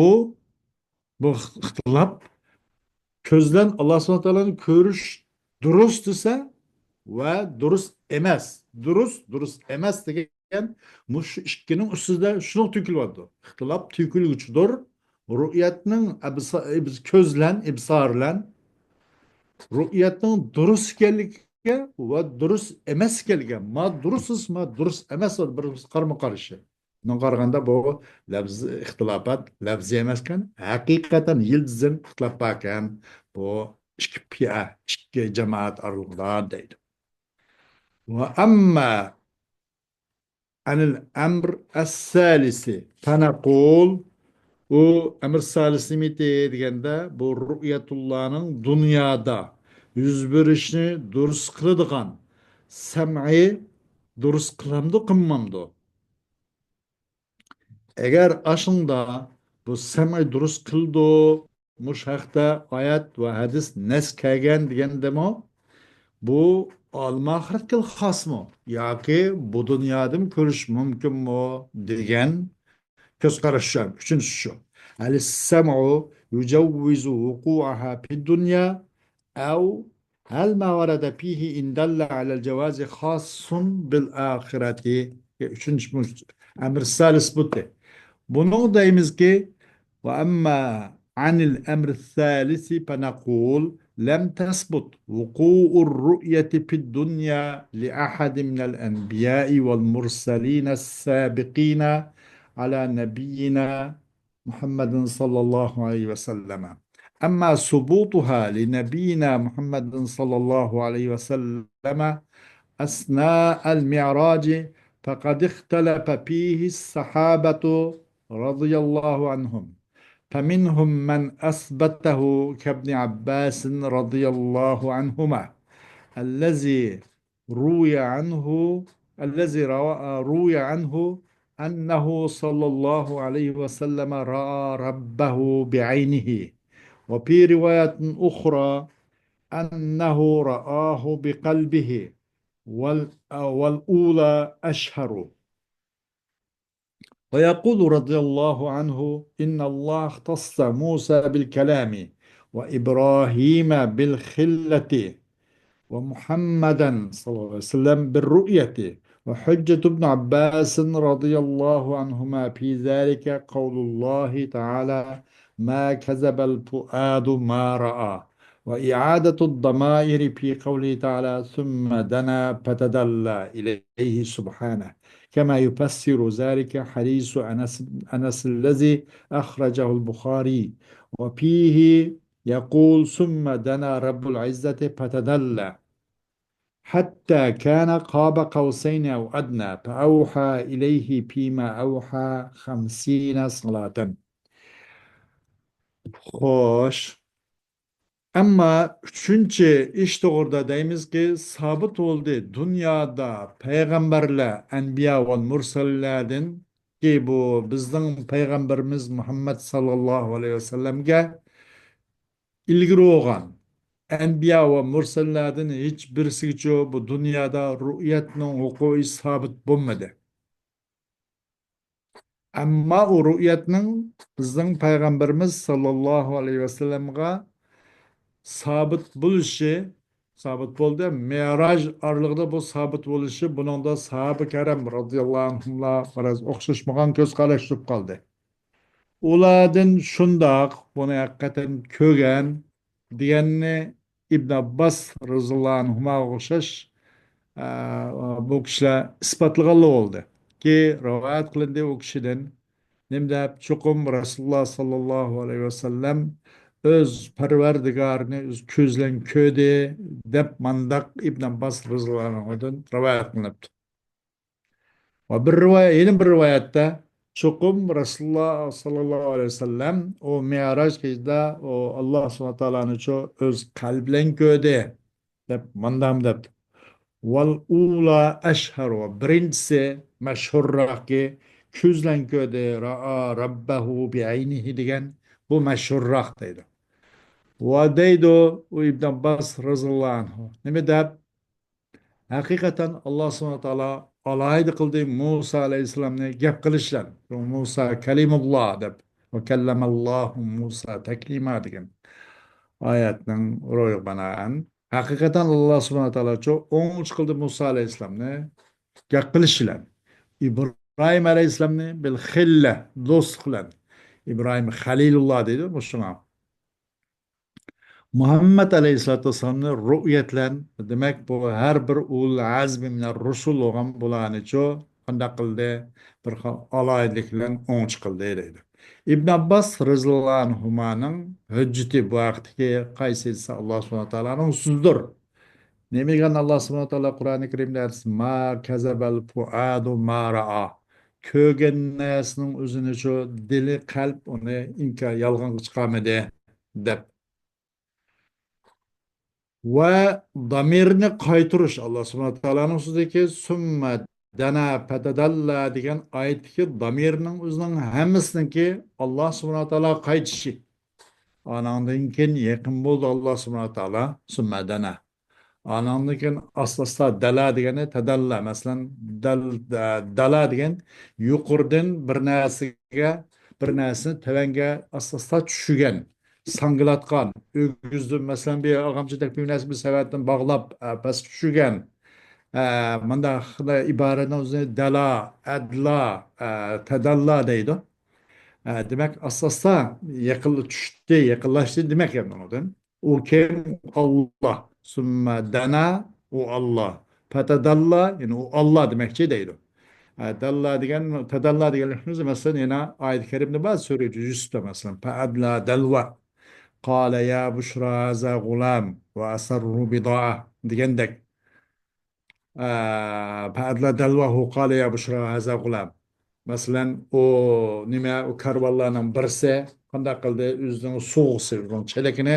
بۇ ئىختىلاپ كۆز بىلەن ئاللا سۇبھانەھۇ ۋە تائالانى كۆرۈش دۇرۇس دېسە ۋە دۇرۇس ئەمەس. دۇرۇس، دۇرۇس ئەمەس دېگەن مۇشۇ ئىككىنىڭ ئۈستىدە شۇنىڭ تۆكۈلۈۋاتىدۇ. ئىختىلاپ تۆكۈلگۈچىدۇر. رۇئيەتنىڭ ئەبسا-، ئىبس-، كۆز بىلەن، ئىبسار بىلەن رۇئيەتنىڭ دۇرۇس ئىكەنلىكى ۋە دۇرۇس ئەمەس ئىكەنلىكى، ما دۇرۇس، ما دۇرۇس ئەمەس، بىر قارىمۇ قارشى. بۇنىڭغا قارىغاندا بۇ لەفز ئىختىلاپات، لەفزىي ئەمەسكەن، ھەقىقەتەن يىلتىزدىن ئىختىلاپ باركەن، بۇ ئىككى پىئە، ئىككى جامائەت ئارىلىقىدا دەيدۇ. ۋە ئەمما ئەنىل ئەمر ئەسسالىسى فەنەقۇل، ئۇ ئەمر سالىس نېمىتى دېگەندە، بۇ رۇئيەتۇللانىڭ دۇنيادا يۈز بېرىشنى دۇرۇس قىلىدىغان سەمئى دۇرۇس قىلامدۇ، قىلمامدۇ؟ ئەگەر ئاشۇندا بۇ سەمئى دۇرۇس قىلىدۇ، مۇشۇ ھەقتە ئايەت ۋە ھەدىس نەس كەلگەن دېگەندىمۇ، بۇ ئالەم ئاخىرەتكە خاسمۇ ياكى بۇ دۇنيادىمۇ كۆرۈش مۇمكىنمۇ دېگەن كۆز قاراش شۇ. ئۈچىنچىسى شۇ. هل السمع يجوز وقوعها في الدنيا أو هل ما ورد فيه إن دل على الجواز خاص بالآخرة؟ ئۈچىنچى ئەمر سالىس بۇتى. بۇنىڭ دەيمىزكى، وأما عن الأمر الثالث فنقول لم تثبت وقوع الرؤية في الدنيا لأحد من الأنبياء والمرسلين السابقين على نبينا محمد صلى الله عليه وسلم. أما ثبوتها لنبينا محمد صلى الله عليه وسلم أثناء المعراج فقد اختلف فيه الصحابة رضي الله عنهم. فمنهم من أثبته كابن عباس رضي الله عنهما الذي روي عنه الذي روى- روي عنه أنه صلى الله عليه وسلم رأى ربه بعينه، وفي رواية أخرى أنه رآه بقلبه، وال- والأولى أشهر. ويقول رضي الله عنه: إن الله اختص موسى بالكلام، وإبراهيم بالخلة، ومحمدا صلى الله عليه وسلم بالرؤية، وحجة ابن عباس رضي الله عنهما في ذلك قول الله تعالى: ما كذب الفؤاد ما رأى، وإعادة الضمائر في قوله تعالى: ثم دنا فتدلى إليه سبحانه، كما يفسر ذلك حديث أنس، أنس الذي أخرجه البخاري، وفيه يقول: ثم دنا رب العزة فتدلى حتى كان قاب قوسين أو أدنى فأوحى إليه فيما أوحى خمسين صلاة. خوش. ئەمما ئۈچىنچى ئىش توغرىدا دەيمىزكى، سابىت بولدى دۇنيادا پەيغەمبەرلەر، ئەنبىيا ۋەل مۇرسەللەردىن، كى بۇ بىزنىڭ پەيغەمبىرىمىز مۇھەممەد ساللاللاھۇ ئەلەيھى ۋەسەللەمگە ئىلگىرى بولغان ئەنبىيا ۋە مۇرسەللەردىن ھېچ بىرسىگىچۇ بۇ دۇنيادا رۇئيەتنىڭ ۋۇقۇئى سابىت بولمىدى. ئەمما ئۇ رۇئيەتنىڭ بىزنىڭ پەيغەمبىرىمىز ساللاللاھۇ ئەلەيھى ۋەسەللەمغا سابىت بولۇشى، سابىت بولدى. مىئراج ئارىلىقىدا بۇ سابىت بولۇشى، بۇنىڭدا ساھابە كىرام رازىياللاھۇ ئەنھۇملار بىراز ئوخشاشمىغان كۆز قاراشلىشىپ قالدى. ئۇلاردىن شۇنداق، بۇنى ھەقىقەتەن كۆرگەن دېگەننى ئىبن ئابباس رازىياللاھۇ ئەنھۇماغا ئوخشاش، ئە، بۇ كىشىلەر ئىسپاتلىغانلا بولدى. كى رىۋايەت قىلىندى ئۇ كىشىدىن. نېمە دەپ؟ چوقۇم رەسۇلۇللاھ ساللاللاھۇ ئەلەيھى ۋەسەللەم ئۆز پەرۋەردىگارىنى ئۆز كۆزى بىلەن كۆردى دەپ، مانداق ئىبن ئابباس رازىياللاھۇ ئەنھۇدىن رىۋايەت قىلىنىپتۇ. ۋە بىر رىۋايە-، يەنە بىر رىۋايەتتە، چوقۇم رەسۇلۇللاھ ساللاللاھۇ ئەلەيھى ۋەسەللەم ئۇ مىئراج كېچىدە ئۇ ئاللاھ سۇبھانەھۇ ۋە تائالانى شۇ ئۆز قەلبى بىلەن كۆردى، دەپ، ماندام دەپتۇ. ۋەل ئۇلا ئەشھەر، ۋە بىرىنچىسى مەشھۇرراقى، كۆز بىلەن كۆردى، رائا رەببەھۇ بىئەينىھى دېگەن، بۇ مەشھۇرراق دەيدۇ. ۋە دەيدۇ ئۇ ئىبن ئابباس رازىياللاھۇ ئەنھۇ. نېمە دەپ؟ ھەقىقەتەن ئاللاھ سۇبھانەھۇ ۋە تائالا ئالاھىدە قىلدى مۇسا ئەلەيھىسسالامنى گەپ قىلىش بىلەن. مۇسا كەلىمۇللاھ دەپ. ۋە كەللەمەللاھۇ مۇسا تەكلىما دېگەن ئايەتنىڭ روھىغا بىنائەن. ھەقىقەتەن ئاللاھ سۇبھانەھۇ ۋە تائالا شۇ ئوڭچە قىلدى مۇسا ئەلەيھىسسالامنى گەپ قىلىش بىلەن. ئىبراھىم ئەلەيھىسسالامنى بىل خىللە، دوستلۇق بىلەن. ئىبراھىم خەلىلۇللاھ دەيدۇ، مۇشۇڭا. مۇھەممەد ئەلەيھىسسالاتۇ ۋەسسالامنى رۇئيەت بىلەن، دېمەك، بۇ ھەر بىر ئۇلۇل ئەزمى مىنەر رۇسۇل بولغان بۇلارنىچۇ قانداق قىلدى؟ بىر خىل ئالاھىدىلىك بىلەن ئوڭچە قىلدى دەيدۇ. ئىبن ئابباس رەزىياللاھۇ ئەنھۇمانىڭ ھۆججىتى بۇ ھەقتىكى قايسى دېسە، ئاللاھ سۇبھانەھۇ ۋە تائالانىڭ سۆزىدۇر. نېمە دېگەن ئاللاھ سۇبھانەھۇ ۋە تائالا قۇرئانى كەرىمدە ئېيتسا، ما كەزەبەل فۇئادۇ ما رائا. كۆرگەن نەرسىنىڭ ئۆزىنى شۇ دىلى، قەلب ئۇنى ئىنكار، يالغانغا چىقارمىدى، دەپ. ۋە دامىرنى قايتۇرۇش، ئاللاھ سۇبھانەھۇ ۋە تائالانىڭ سۆزىدىكى سۈممە دەنا پەتەدەللا دېگەن ئايەتتىكى دامىرنىڭ ئۆزىنىڭ ھەممىسىنىڭكى ئاللاھ سۇبھانەھۇ ۋە تائالاغا قايتىشى. ئاناڭدىن كېيىن يېقىن بولدى ئاللاھ سۇبھانەھۇ ۋە تائالا، سۈممە دەنا. ئاناڭدىن كېيىن ئاستا-ئاستا دەلا دېگەننى تەدەللا، مەسىلەن، دەل-، دە-، دەلا دېگەن يۇقىرىدىن بىر نەرسىگە، بىر نەرسىنى تۆۋەنگە ئاستا-ئاستا چۈشۈرگەن، ساڭگىلاتقان، ئۆگزىدىن، مەسىلەن، بىر ئاغامچىدەك بىر نەرسە بىر سەۋەبتىن باغلاپ، ئە، پەسكە چۈشۈرگەن. ئە، مۇنداق ئىبارىنىڭ ئۆزىنى دەلا، ئەدلا، ئە، تەدەللا دەيدۇ. ئە، دېمەك، ئاستا-ئاستا يېقىن چۈشتى، يېقىنلاشتى دېمەك يەنى ئۇنىڭدىن. ئۇ كىم؟ ئاللاھ. سۈممە دەنا، ئۇ ئاللاھ. پەتەدەللا، يەنى ئۇ ئاللاھ دېمەكچى دەيدۇ. ئە، دەللا دېگەن، تەدەللا دېگەنلىكىمىز، مەسىلەن، يەنە ئايەت كەرىمدە بار، سۈرە يۈسۈفتە، مەسىلەن، فەئەدلا دەلۋە. قالە يا بۇشرا ھازا غۇلام ۋە ئەسەررۇ بىدائە دېگەندەك. ئە، فەئەدلا دەلۋەھۇ قالە يا بۇشرا ھازا غۇلام. مەسىلەن، ئۇ نېمە، ئۇ كارۋانلارنىڭ بىرسى، قانداق قىلدى؟ ئۆزىنىڭ سۇغىسى، ئۆزىنىڭ چېلىكىنى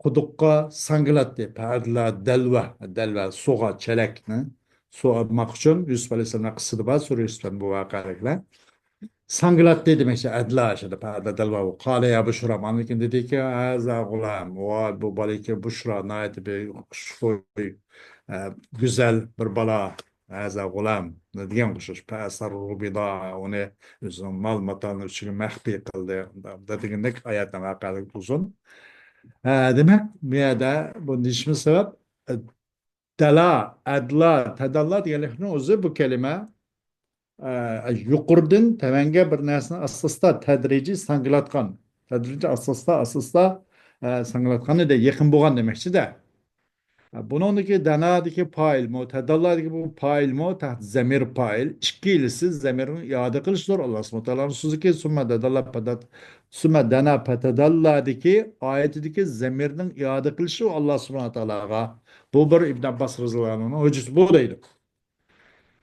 قۇدۇققا ساڭگىلاتتى. پەئەدلا دەلۋە، دەلۋە سۇغا چېلەكنى، سۇ ئالماق ئۈچۈن يۈسۈپ ئەلەيھىسسالامنىڭ قىسسىسى بار، سۈرە يۈسۈپتىن بۇ ۋەقەلىكلەر. ساڭگىلاتتى دېمەكچى، ئەدلا شۇنداق، پەئەدلا دەلۋە. قالە يا بۇشرا، ئاندىن كېيىن دېدىكى، ھازا غۇلام، ۋاي، بۇ بالا ئىكەن، بۇشرا، ناھايىتى بىر خۇشخۇي، ئە، گۈزەل بىر بالا. ھازا غۇلام دېگەن ئوخشاش. فەئەسەررۇھۇ بىدائە، ئۇنى ئۆزىنىڭ مال-ماتانى ئىچىگە مەخپىي قىلدى دېگەندەك ئايەتنىڭ ۋەقەلىكى ئۇزۇن. ھە، دېمەك، بۇ يەردە بۇ نېمە سەۋەب؟ دەلا، ئەدلا، تەدەللا دېگەنلىكنىڭ ئۆزى بۇ كەلىمە، ئە، يۇقىرىدىن تۆۋەنگە بىر نەرسىنى ئاستا-ئاستا، تەدرىجىي ساڭگىلاتقان. تەدرىجىي ئاستا-ئاستا، ئاستا-ئاستا، ئە، ساڭگىلاتقان دېدى، يېقىن بولغان دېمەكچىدە. بۇنىڭدىكى دەنادىكى پائىلمۇ، تەداللادىكى بۇ پائىلمۇ، تەھت زەمىر پائىل. ئىككىلىسى زەمىرنىڭ ئىئادە قىلىشىدۇر. ئاللا سۇبھانەھۇ تائالانىڭ سۆزىكى، سۈممە دەداللا پەدەت-، سۈممە دەنا پەتەداللادىكى ئايىتىدىكى زەمىرنىڭ ئىئادە قىلىشى ئاللا سۇبھانەھۇ تائالاغا. بۇ بىر ئىبن ئابباس رەزىياللاھۇ ئەنھۇنىڭ ھۆججىتى بۇ دەيدۇ.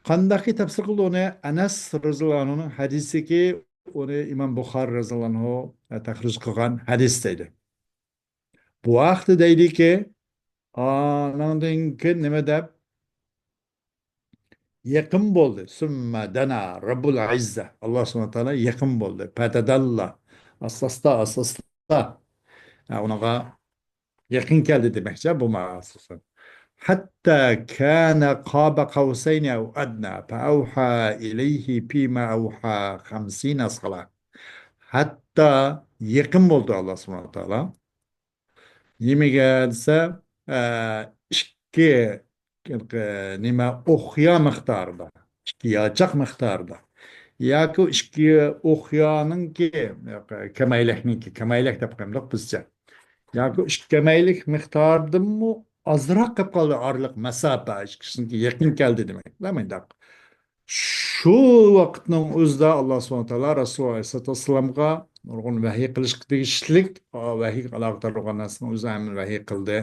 قانداقكى تەپسىر قىلدى ئۇنى؟ ئەنەس رەزىياللاھۇ ئەنھۇنىڭ ھەدىسىكى، ئۇنى ئىمام بۇخارى رەزىياللاھۇ ئەنھۇ تەخرىج قىلغان ھەدىس دەيدۇ. بۇ ھەقتە دەيدىكى، ئانىڭدىن كېيىن نېمە دەپ؟ يېقىن بولدى. سۈممە دەنا رەببۇل ئىززە. ئاللا سۇبھانەھۇ تائالا يېقىن بولدى. پەتەدەللا. ئاستا-ئاستا، ئاستا-ئاستا. ھە، ئۇنىڭغا يېقىن كەلدى دېمەكچى بۇ مانا ئاساسەن. حتى كان قاب قوسين أو أدنى فأوحى إليه فيما أوحى خمسين صلاة. ھەتتا يېقىن بولدى ئاللا سۇبھانەھۇ تائالا. نېمىگە دېسە، ئە، ئىككى، ئە، نېمە، ئوقيا مىقدارىدا، ئىككى ياچاق مىقدارىدا ياكى ئىككى ئوقيانىڭكى، كەمەيلىكنىڭكى، كەمەيلىك دەپ قويمىدۇق بىزچە. ياكى ئىككى كەمەيلىك مىقدارىدىنمۇ ئازراق قېلىپ قالدى ئارىلىق مەساپە، ئىككىسىنىڭكى يېقىن كەلدى دېمەك. مۇنداق. شۇ ۋاقىتنىڭ ئۆزىدە ئاللا سۇبھانەھۇ تائالا رەسۇل ئەلەيھىسسالاتۇ ۋەسسالامغا نۇرغۇن ۋەھىي قىلىشقا تېگىشلىك، ۋەھىيگە ئالاقىدار بولغان نەرسىنىڭ ئۆزى ھەممىنى ۋەھىي قىلدى.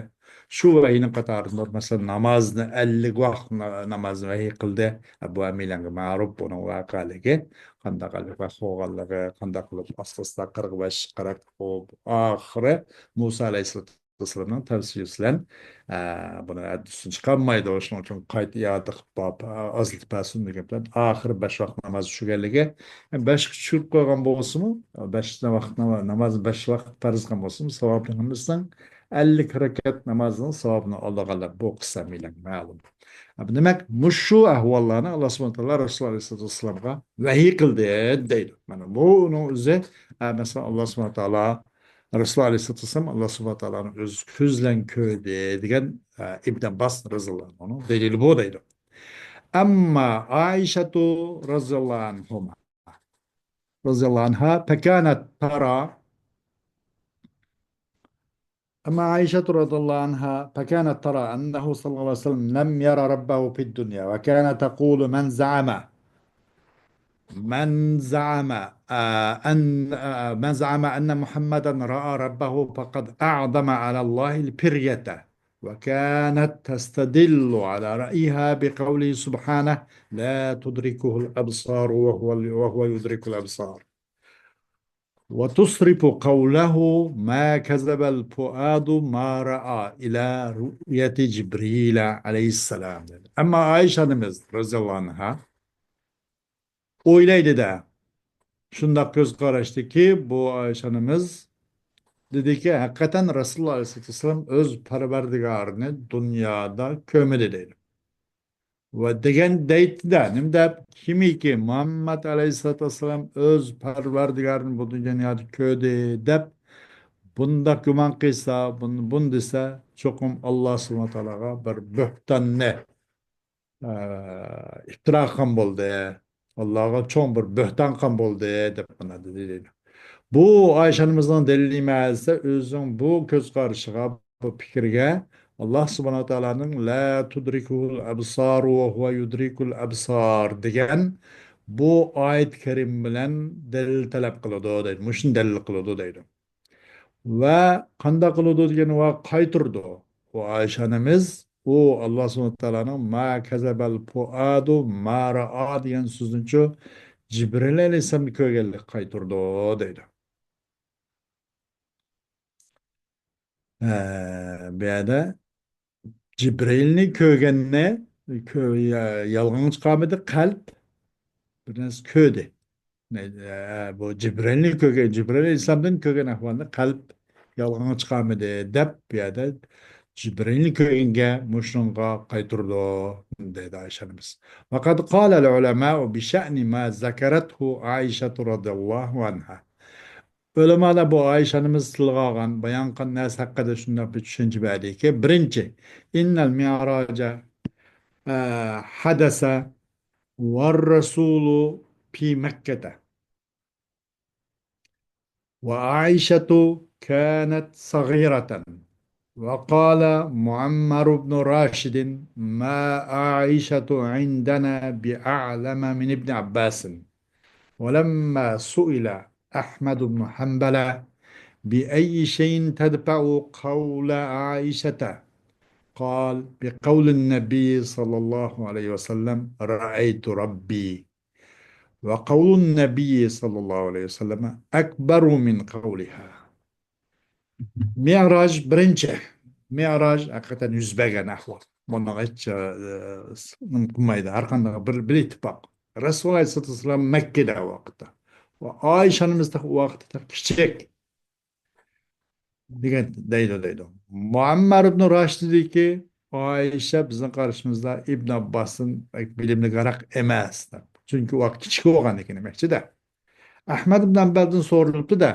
شۇ ۋەھىينىڭ قاتارىدا، مەسىلەن، نامازنى، ئەللىك ۋاق نا-، نامازنى ۋەھىي قىلدى. بۇ ھەممەيلەنگە مەلۇم بۇنىڭ ۋەقەلىكى، قانداق ئەللىك ۋاق بولغانلىقى، قانداق قىلىپ ئاستا-ئاستا قىرىق بەش، قىرىق، ئاخىرى مۇسا ئەلەيھىسسالاتۇ ۋەسسالامنىڭ تەۋسىيىسى بىلەن، ئە، بۇنى ھەددىسىدىن چىقارمايدۇ. شۇنىڭ ئۈچۈن قايتا ئىئادە قىلىپ، ئازلىتىپ بەرسۇن دېگەن بىلەن ئاخىرى بەش ۋاق ناماز چۈشۈرگەنلىكى، بەشكە چۈشۈرۈپ قويغان بولسىمۇ، بەش ۋاق ناما-، ناماز بەش ۋاق پەرز قىلغان بولسىمۇ، ساۋابنى ھەممىسىنىڭ ئەللىك رەكەت نامازنىڭ ساۋابىنى ئالىدىغانلار بۇ قىسسە مەلۇم. دېمەك، مۇشۇ ئەھۋاللارنى ئاللا سۇبھانەھۇ تائالا رەسۇل ئەلەيھىسسالاتۇ ۋەسسالامغا ۋەھىي قىلدى دەيدۇ. مانا بۇنىڭ ئۆزى، ئە، مەسىلەن، ئاللا سۇبھانەھۇ تائالا رەسۇل ئەلەيھىسسالاتۇ ۋەسسالام ئاللا سۇبھانەھۇ تائالانى ئۆز كۆزى بىلەن كۆردى دېگەن، ئە، ئىبن ئابباس رەزىياللاھۇ ئەنھۇنىڭ دەلىلى بۇ دەيدۇ. ئەمما ئائىشەتۇ رەزىياللاھۇ ئەنھۇما، رەزىياللاھۇ ئەنھا، فكانت ترى، أما عائشة رضي الله عنها فكانت ترى أنه صلى الله عليه وسلم لم ير ربه في الدنيا، وكانت تقول: من زعم، من زعم، آه، أن، آه، من زعم أن محمدا رأى ربه فقد أعظم على الله الفرية. وكانت تستدل على رأيها بقوله سبحانه: لا تدركه الأبصار وهو، وهو يدرك الأبصار. وتصرف قوله: ما كذب الفؤاد ما رأى إلى رؤية جبريل عليه السلام. ئەمما ئائىشە ئانىمىز رەزىياللاھۇ ئەنھا ئويلايدۇ-دە، شۇنداق كۆز قاراشتىكى، بۇ ئائىشە ئانىمىز دېدىكى، ھەقىقەتەن رەسۇلۇللاھ ئەلەيھىسسالاتۇ ۋەسسالام ئۆز پەرۋەردىگارىنى دۇنيادا كۆرمىدى دەيدۇ. ۋە دېگەن دەيتتى-دە، نېمە دەپ، كىمكى مۇھەممەد ئەلەيھىسسالاتۇ ۋەسسالام ئۆز پەرۋەردىگارىنى بۇ دۇنيادا كۆردى دەپ بۇنداق گۇمان قىلسا، بۇنى، بۇنى دېسە، چوقۇم ئاللا سۇبھانەھۇ ۋە تائالاغا بىر بۆھتاننى، ئە، ئىپتىرا قىلغان بولدى. ئاللاغا چوڭ بىر بۆھتان قىلغان بولدى، دەپ مانا دېدى دەيدۇ. بۇ ئائىشە ئانىمىزنىڭ دەلىلى نېمە دېسە، ئۆزىنىڭ بۇ كۆز قارىشىغا، بۇ پىكرىگە ئاللا سۇبھانەھۇ ۋە تائالانىڭ لا تۇدرىكۇھۇل ئەبسار ۋە ھۇۋە يۇدرىكۇل ئەبسار دېگەن بۇ ئايەت كەرىم بىلەن دەلىل تەلەپ قىلىدۇ دەيدۇ. مۇشۇنى دەلىل قىلىدۇ دەيدۇ. ۋە قانداق قىلىدۇ دېگەن ۋە قايتۇرىدۇ. ئۇ ئائىشە ئانىمىز، ئۇ ئاللا سۇبھانەھۇ ۋە تائالانىڭ ما كەزەبەل پۇئادۇ ما رائا دېگەن سۆزنىچۇ جىبرىل ئەلەيھىسسالامنى كۆرگەنلىكى قايتۇرىدۇ دەيدۇ. ئە، بۇ يەردە جىبرىلنى كۆرگەننى كۆ-، يا-، يالغانغا چىقارمىدى، قەلب بىر نەرسە كۆردى. نە-، ئە، بۇ جىبرىلنى كۆرگەن، جىبرىل ئەلەيھىسسالامدىن كۆرگەن ئەھۋالنى قەلب يالغانغا چىقارمىدى، دەپ بۇ يەردە جىبرىلنى كۆرگەنگە مۇشۇنىڭغا قايتۇرىدۇ، دەيدۇ ئايشە ئانىمىز. وقد قال العلماء بشأن ما ذكرته عائشة رضي الله عنها. ئۆلىمالار بۇ ئايشە ئانىمىز تىلغا ئالغان، بايان قىلغان نەرسە ھەققىدە شۇنداق بىر چۈشەنچە بەردىكى، بىرىنچى، إن المعراج، ئە، حدث والرسول في مكة وعائشة كانت صغيرة. وقال معمر بن راشد: ما عائشة عندنا بأعلم من ابن عباس. ولما سئل أحمد بن حنبل: بأي شيء تدفع قول عائشة؟ قال: بقول النبي صلى الله عليه وسلم: رأيت ربي. وقول النبي صلى الله عليه وسلم أكبر من قولها. مىئراج بىرىنچى. مىئراج ھەقىقەتەن يۈز بەرگەن ئەھۋال. بۇنىڭغا ھېچ، ئە، نېمە قىلمايدۇ. ھەر قانداق بىر، بىر ئىتتىپاق. رەسۇل ئەلەيھىسسالاتۇ ۋەسسالام مەككىدە ئۇ ۋاقىتتا. ۋە ئائىشە ئانىمىز تېخى ئۇ ۋاقىتتا تېخى كىچىك. دېگەن دەيدۇ، دەيدۇ. مۇئەممەر ئىبنى راشىد دېدىكى، ئائىشە بىزنىڭ قارىشىمىزدا ئىبن ئابباستىن بەك بىلىملىكرەك ئەمەس، دەپ. چۈنكى ئۇ ۋاقىت كىچىك بولغان ئىكەن دېمەكچىدە. ئەھمەد ئىبن ھەمبەلدىن سورىلىپتۇ-دە،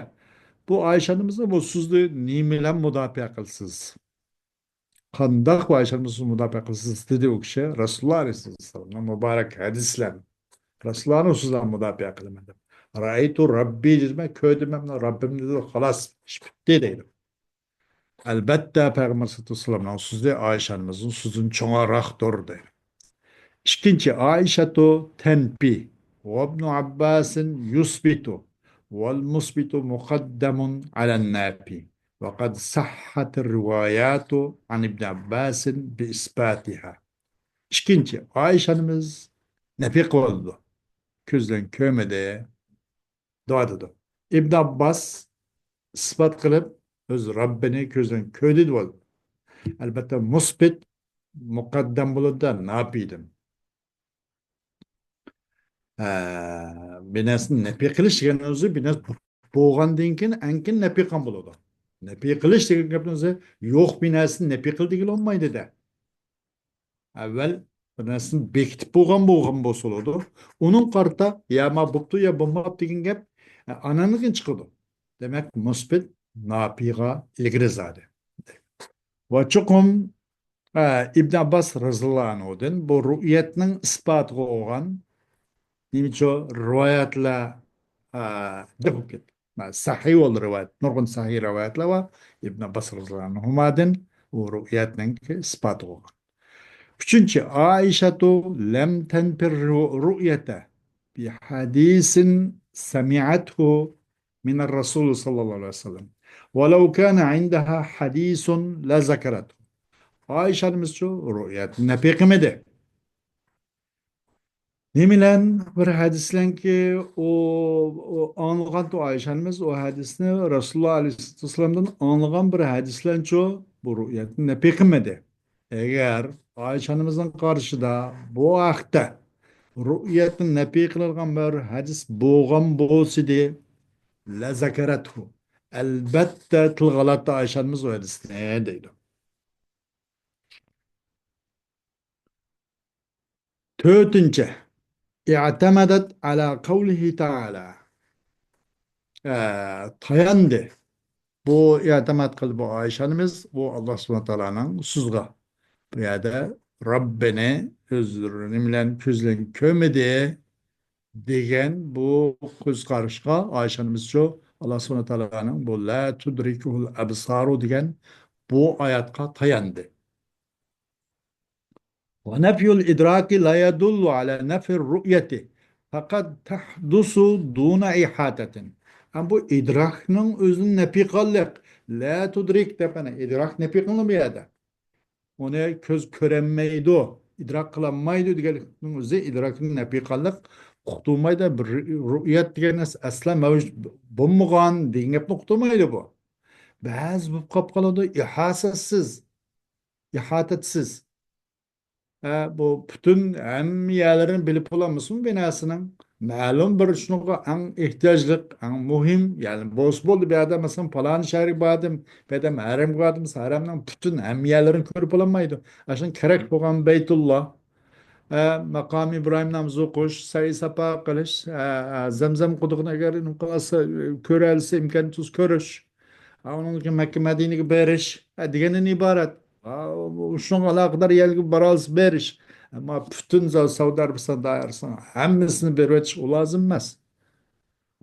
بۇ ئائىشە ئانىمىزنى بۇ سۆزنى نېمە بىلەن مۇداپىئە قىلىسىز؟ قانداق ئائىشە ئانىمىزنى مۇداپىئە قىلىسىز؟ دېدى ئۇ كىشى. رەسۇلۇللا ئەلەيھىسسالامنىڭ مۇبارەك ھەدىسلەرنى، رەسۇلۇللانى سۆزلەرنى مۇداپىئە قىلىمەن دەپ. رەئەيتۇ رەببى دېدى، مەن كۆردۈم، مەن رەببىمنى دېدى، خالاس، ئىش پۈتتى دەيدۇ. ئەلبەتتە، پەيغەمبەر سەللەللاھۇ ئەلەيھى ۋەسەللەمنىڭ سۆزى ئائىشە ئانىمىزنىڭ سۆزىدىن چوڭراقتۇر دەيدۇ. ئىككىنچى، ئائىشەتۇ تەنپى، ۋەبنۇ ئابباسىن يۇسبىتۇ، ۋەل مۇسبىتۇ مۇقەددەمۇن ئەلەن نەپى، ۋەقەد سەھھەتىر رىۋاياتۇ ئەن ئىبنى ئابباسىن بىئىسباتىھا. ئىككىنچى، ئائىشە ئانىمىز نەپى قىلىۋاتىدۇ. كۆزلەن كۆرمىدى، دەۋاتىدۇ. ئىبن ئابباس ئىسپات قىلىپ، ئۆز رەببىنى كۆزدىن كۆردى دەۋاتىدۇ. ئەلبەتتە، مۇسبىت مۇقەددەم بولىدۇ-دە، ناپىدىن. ھە، بىر نەرسىنى نەپى قىلىش دېگەن ئۆزى بىر نەرسە بولغاندىن كېيىن، ئەڭكىن نەپى قىلغان بولىدۇ. نەپى قىلىش دېگەن گەپنىڭ ئۆزى يوق بىر نەرسىنى نەپى قىل دېگىلى بولمايدۇ-دە. ئەۋۋەل بىر نەرسىنى بېكىتىپ بولغان، بولغان بولسا بولىدۇ. ئۇنىڭ قارىتا يا ما بوپتۇ، يا بولماپتۇ دېگەن گەپ، ئە، ئاناندىن كېيىن چىقىدۇ. دېمەك، مۇسبىت ناپىغا ئىلگىرى زادى. ۋە چوقۇم، ئە، ئىبن ئابباس رەزىياللاھۇ ئەنھۇدىن بۇ رۇئيەتنىڭ ئىسپاتىغا بولغان نېمىچۇ رىۋايەتلەر، ئە، جىق بولۇپ كەتتى. مە-، سەھىھ بولدى رىۋايەت. نۇرغۇن سەھىھ رىۋايەتلەر بار. ئىبن ئابباس رەزىياللاھۇ ئەنھۇمادىن ئۇ رۇئيەتنىڭكى ئىسپاتى بولغان. ئۈچىنچى، ئائىشەتۇ لەم تەنپىر رۇ-، رۇئيەتە بىھەدىسىن سەمىئەتھۇ مىنەر رەسۇل سەللەللاھۇ ئەلەيھى ۋەسەللەم. ۋەلەۋ كانە ئىندەھا ھەدىسۇن لەزەكەرەتھۇ. ئائىشە ئانىمىزچۇ رۇئيەتنى نەپى قىلمىدى. نېمە بىلەن؟ بىر ھەدىس بىلەنكى ئۇ، ئۇ ئاڭلىغانتۇ ئائىشە ئانىمىز ئۇ ھەدىسنى رەسۇلۇللا ئەلەيھىسسالاتۇ ۋەسسالامدىن ئاڭلىغان بىر ھەدىس بىلەنچۇ بۇ رۇئيەتنى نەپى قىلمىدى. ئەگەر ئائىشە ئانىمىزنىڭ قارىشىدا بۇ ھەقتە رۇئيەتنى نەپى قىلىدىغان بىر ھەدىس بولغان بولسىدى، لەزەكەرەتھۇ، ئەلبەتتە تىلغا ئالاتتى ئائىشە ئانىمىز ئۇ ھەدىسنى دەيدۇ. تۆتىنچى، ئىئتەمەدەت ئەلا قەۋلىھى تەئالا. ئە، تاياندى. بۇ ئېتىماد قىلدى بۇ ئائىشە ئانىمىز، بۇ ئاللا سۇبھانەھۇ تائالانىڭ سۆزىگە. بۇ يەردە رەببىنى ئۆزلىرى بىلەن كۆزلىرى كۆرمىدى دېگەن بۇ كۆز قاراشقا ئائىشە ئانىمىز شۇ ئاللا سۇبھانەھۇ تائالانىڭ بۇ لا تۇدرىكۇھۇل ئەبسارۇ دېگەن بۇ ئايەتقە تاياندى. ونفي الإدراك لا يدل على نفي الرؤية، فقد تحدث دون إحاطة. ئەمما بۇ ئىدراكنىڭ ئۆزىنى نەپى قىلغانلىق، لا تدرك دەپ، ئەنە، ئىدراك نەپى قىلىنغان بۇ يەردە. ئۇنى كۆز كۆرەلمەيدۇ، ئىدراك قىلالمايدۇ دېگەنلىكنىڭ ئۆزى ئىدراكنى نەپى قىلغانلىق، ئۇقتۇرمايدۇ. بىر رۇ-، رۇئيەت دېگەن نەرسە ئەسلا مەۋجۇت بولمىغان دېگەن گەپنى ئۇقتۇرمايدۇ بۇ. بەزى بولۇپ قاپ قالىدۇ، ئىھاسەسىز، ئىھاتەتسىز. ھە، بۇ پۈتۈن ھەممە يەرلىرىنى بىلىپ بولالمىسىمۇ بىناسىنىڭ؟ مەلۇم بىر شۇنىڭغا ئەڭ ئېھتىياجلىق، ئەڭ مۇھىم، يەنى بولسا بولدى، بۇ يەردە مەسىلەن پالانى شەھەرگە باردىم، بۇ يەردە ھەرەمگە باردىم، ھەرەمنىڭ پۈتۈن ھەممە يەرلىرىنى كۆرۈپ بولالمايدۇ. ئاشۇنىڭ كېرەك بولغان بەيتۇللا، ھە، ماقامى ئىبراھىم نامىزى ئوقۇش، سەي ساپا قىلىش، ھە، ھە، زەمزەم قۇدۇقىنى ئەگەر نېمە قىلالسا، كۆرەلىسە، ئىمكان تۇرسا كۆرۈش. ھە، ئۇنىڭدىن كېيىن مەككە مەدىنىگە بېرىش، ھە، دېگەندىن ئىبارەت. ھە، شۇنىڭغا ئالاقىدار يەرگە بارالسا بېرىش. ئەمما پۈتۈن سەئۇدى ئەرەبىستان دائىرىسىنىڭ ھەممىسىنى بېرىۋېتىش ئۇ لازىم ئەمەس.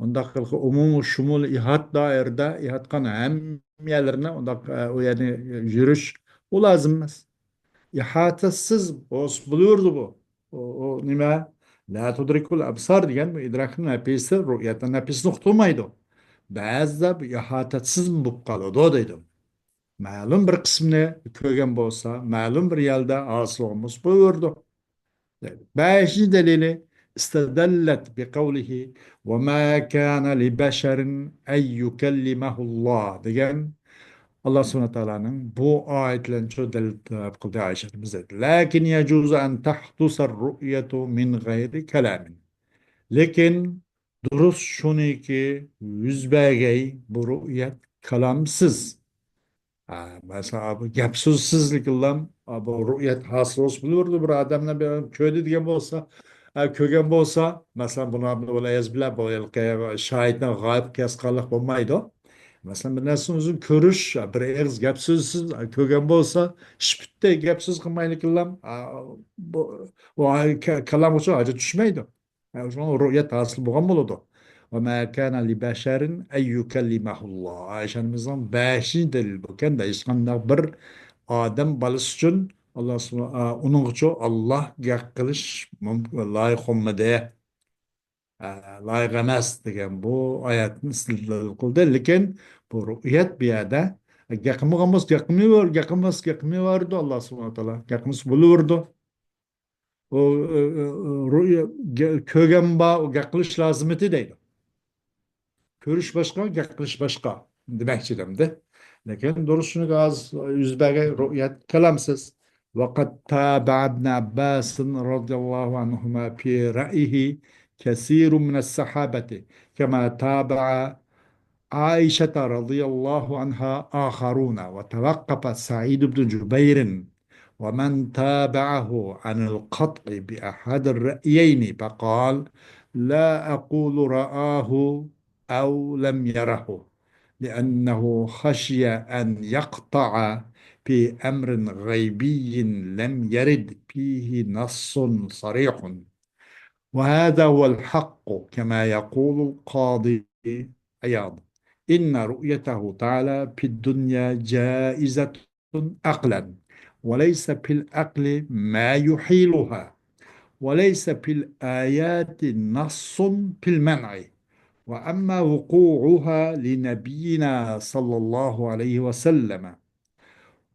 ئۇنداق قىلىپ ئومۇمىي شۇمۇل ئىھات دائىرىدە ئىھاتقان ھەممە يەرلىرىنى ئۇنداق، ئە، ئۇ يەرنى يۈرۈش ئۇ لازىم ئەمەس. ئىھاتەسىز بولسا بولۇۋېرىدۇ بۇ. ئۇ، ئۇ نېمە؟ لا تۇدرىكۇل ئەبسار دېگەن بۇ ئىدراكنىڭ نەپىسى، رۇئيەتنىڭ نەپىسىنى ئۇقتۇرمايدۇ. بەزىدە بۇ ئىھاتەسىز بولۇپ قالىدۇ دەيدۇ. مەلۇم بىر قىسمىنى كۆرگەن بولسا، مەلۇم بىر يەردە ھاسىل بولغان بولسا بولۇۋېرىدۇ. بەشىنچى دەلىلى، استدلت بقوله وما كان لبشر أن يكلمه الله دېگەن ئاللا سۇبھانەھۇ ۋە تائالانىڭ بۇ ئايەت بىلەن شۇ دەلىل تەلەپ قىلدى ئائىشە ئانىمىز دەيدۇ. لكن يجوز أن تحدث الرؤية من غير كلام. لېكىن دۇرۇس شۇنىكى، يۈز بەرگەي بۇ رۇئيەت كالامسىز. ھە، مەسىلەن، بۇ گەپ سۆزسىزلىكىلا، بۇ رۇئيەت ھاسىل بولسا بولۇۋېرىدۇ. بىر ئادەمنى بىر كۆردى دېگەن بولسا، ھە، كۆرگەن بولسا، مەسىلەن، بۇنى، ۋەلئىياز بىللا، بۇ ھېلىقى شاھىتنى غايىب قىياس قىلغانلىق بولمايدۇ. مەسىلەن، بىر نەرسىنى ئۆزىنى كۆرۈش، بىر ئېغىز گەپ سۆزسىز كۆرگەن بولسا، ئىش پۈتتى، گەپ سۆز قىلمايلىكىلا، بۇ، بۇ كالامغىچۇ ھاجەت چۈشمەيدۇ. شۇڭا رۇئيەت ھاسىل بولغان بولىدۇ. وما كان لبشر أن يكلمه الله. ئائىشە ئانىمىزنىڭ بەشىنچى دەلىل بولغان، ھېچقانداق بىر ئادەم بالىسى ئۈچۈن ئاللا سۇبھانە-، ئۇنىڭغىچۇ ئاللا گەپ قىلىش مۇم-، لايىق بولمىدى. لايىق ئەمەس دېگەن بۇ ئايەتنى ئىستىدلال قىلدى. لېكىن بۇ رۇئيەت بۇ يەردە گەپ قىلمىغان بولسا، گەپ قىلمايۋېر-، گەپ قىلماس، گەپ قىلمايۋېرىدۇ ئاللا سۇبھانە تائالا. گەپ قىلمىسا بولۇۋېرىدۇ. ئۇ، ئۇ، ئۇ، رۇئيە، گە-، كۆرگەن بار، ئۇ گەپ قىلىش لازىمىتى دەيدۇ. كۆرۈش باشقا، گەپ قىلىش باشقا دېمەكچى ئەمدى. لېكىن دۇرۇس شۇنىڭغا ھازىر يۈز بەرگەن رۇئيەت كالامسىز. وقد تابع ابن عباس رضي الله عنهما في رأيه كثير من الصحابة كما تابع عائشة رضي الله عنها آخرون، وتوقف سعيد بن جبير، ومن تابعه عن القطع بأحد الرأيين، فقال: لا أقول رآه أو لم يره، لأنه خشي أن يقطع في أمر غيبي لم يرد فيه نص صريح. وهذا هو الحق، كما يقول القاضي عياض: إن رؤيته تعالى في الدنيا جائزة عقلا، وليس في العقل ما يحيلها، وليس في الآيات نص في المنع، وأما وقوعها لنبينا صلى الله عليه وسلم،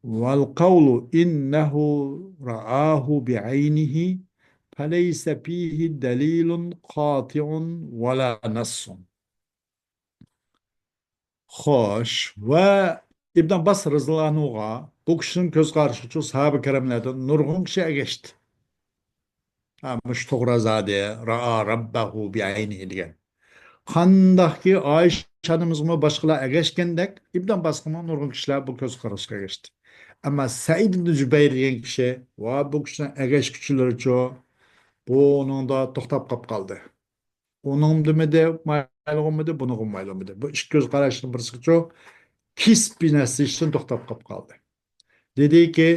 والقول إنه رآه بعينه فليس فيه دليل قاطع ولا نص. خوش، ۋە ئىبن ئابباس رەزىياللاھۇ ئەنھۇغا بۇ كىشىنىڭ كۆز قارىشىچۇ ساھابە كىراملاردىن نۇرغۇن كىشى ئەگەشتى. ھە، مۇشۇ توغرا زادى، رائا رەببەھۇ بىئەينىھى دېگەن. قانداقكى ئائىشە ئانىمىزغىمۇ باشقىلار ئەگەشكەندەك، ئىبن ئابباسقىمۇ نۇرغۇن كىشىلەر بۇ كۆز قاراشقا ئەگەشتى. ئەمما سەئىد ئىبن جۇبەير دېگەن كىشى ۋە بۇ كىشىنىڭ ئەگەشكۈچىلىرىچۇ بۇنىڭدا توختاپ قاپ قالدى. ئۇنىڭغا دېمىدى، مايىل بولمىدى، بۇنىڭغا مايىل بولمىدى. بۇ ئىككى كۆز قاراشنىڭ بىرسىچۇ كېسىپ بىنەسلىشتىن توختاپ قاپ قالدى. دېدىكى،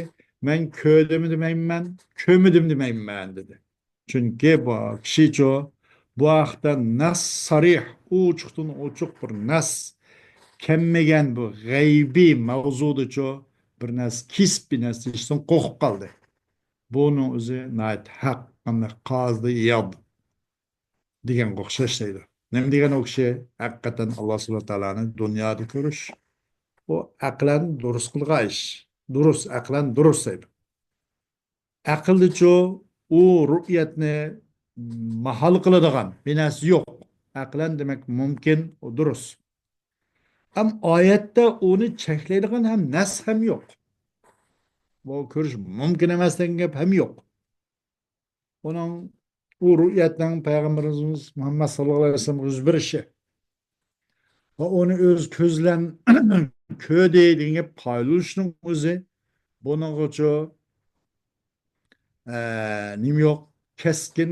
مەن كۆردۈممۇ دېمەيمەن، كۆرمىدىم دېمەيمەن، دېدى. چۈنكى بۇ كىشىچۇ، بۇ ھەقتە نەس سارىھ، ئوچۇقتىن ئوچۇق بىر نەس كەلمىگەن بۇ غەيبىي ماۋزۇدىچۇ بىر نەس كېسىپ بىنەسلىشتىن قورقۇپ قالدى. بۇنىڭ ئۆزى ناھايىتى ھەق، قانداق قازى ئىياد دېگەنگە ئوخشاش دەيدۇ. نېمە دېگەن ئۇ كىشى؟ ھەقىقەتەن ئاللا سۇبھانەھۇ ۋە تائالانى دۇنيادا كۆرۈش، ئۇ ئەقلەن دۇرۇس قىلغان ئىش. دۇرۇس، ئەقلەن دۇرۇس دەيدۇ. ئەقىلدىچۇ ئۇ رۇئيەتنى ماھال قىلىدىغان بىر نەرسە يوق. ئەقلەن دېمەك مۇمكىن، ئۇ دۇرۇس. ئەم ئايەتتە ئۇنى چەكلەيدىغان ھەم نەس ھەم يوق. بۇ كۆرۈش مۇمكىن ئەمەس دېگەن گەپ ھەم يوق. ئۇنىڭ، ئۇ رۇئيەتنىڭ پەيغەمبىرىمىز مۇھەممەد ساللاللاھۇ ئەلەيھى ۋەسەللەمگە يۈز بېرىشى ۋە ئۇنى ئۆز كۆزى بىلەن كۆردى دېگەن گەپ قايىل بولۇشنىڭ ئۆزى بۇنىڭغىچۇ، ئە، نېمە يوق؟ كەسكىن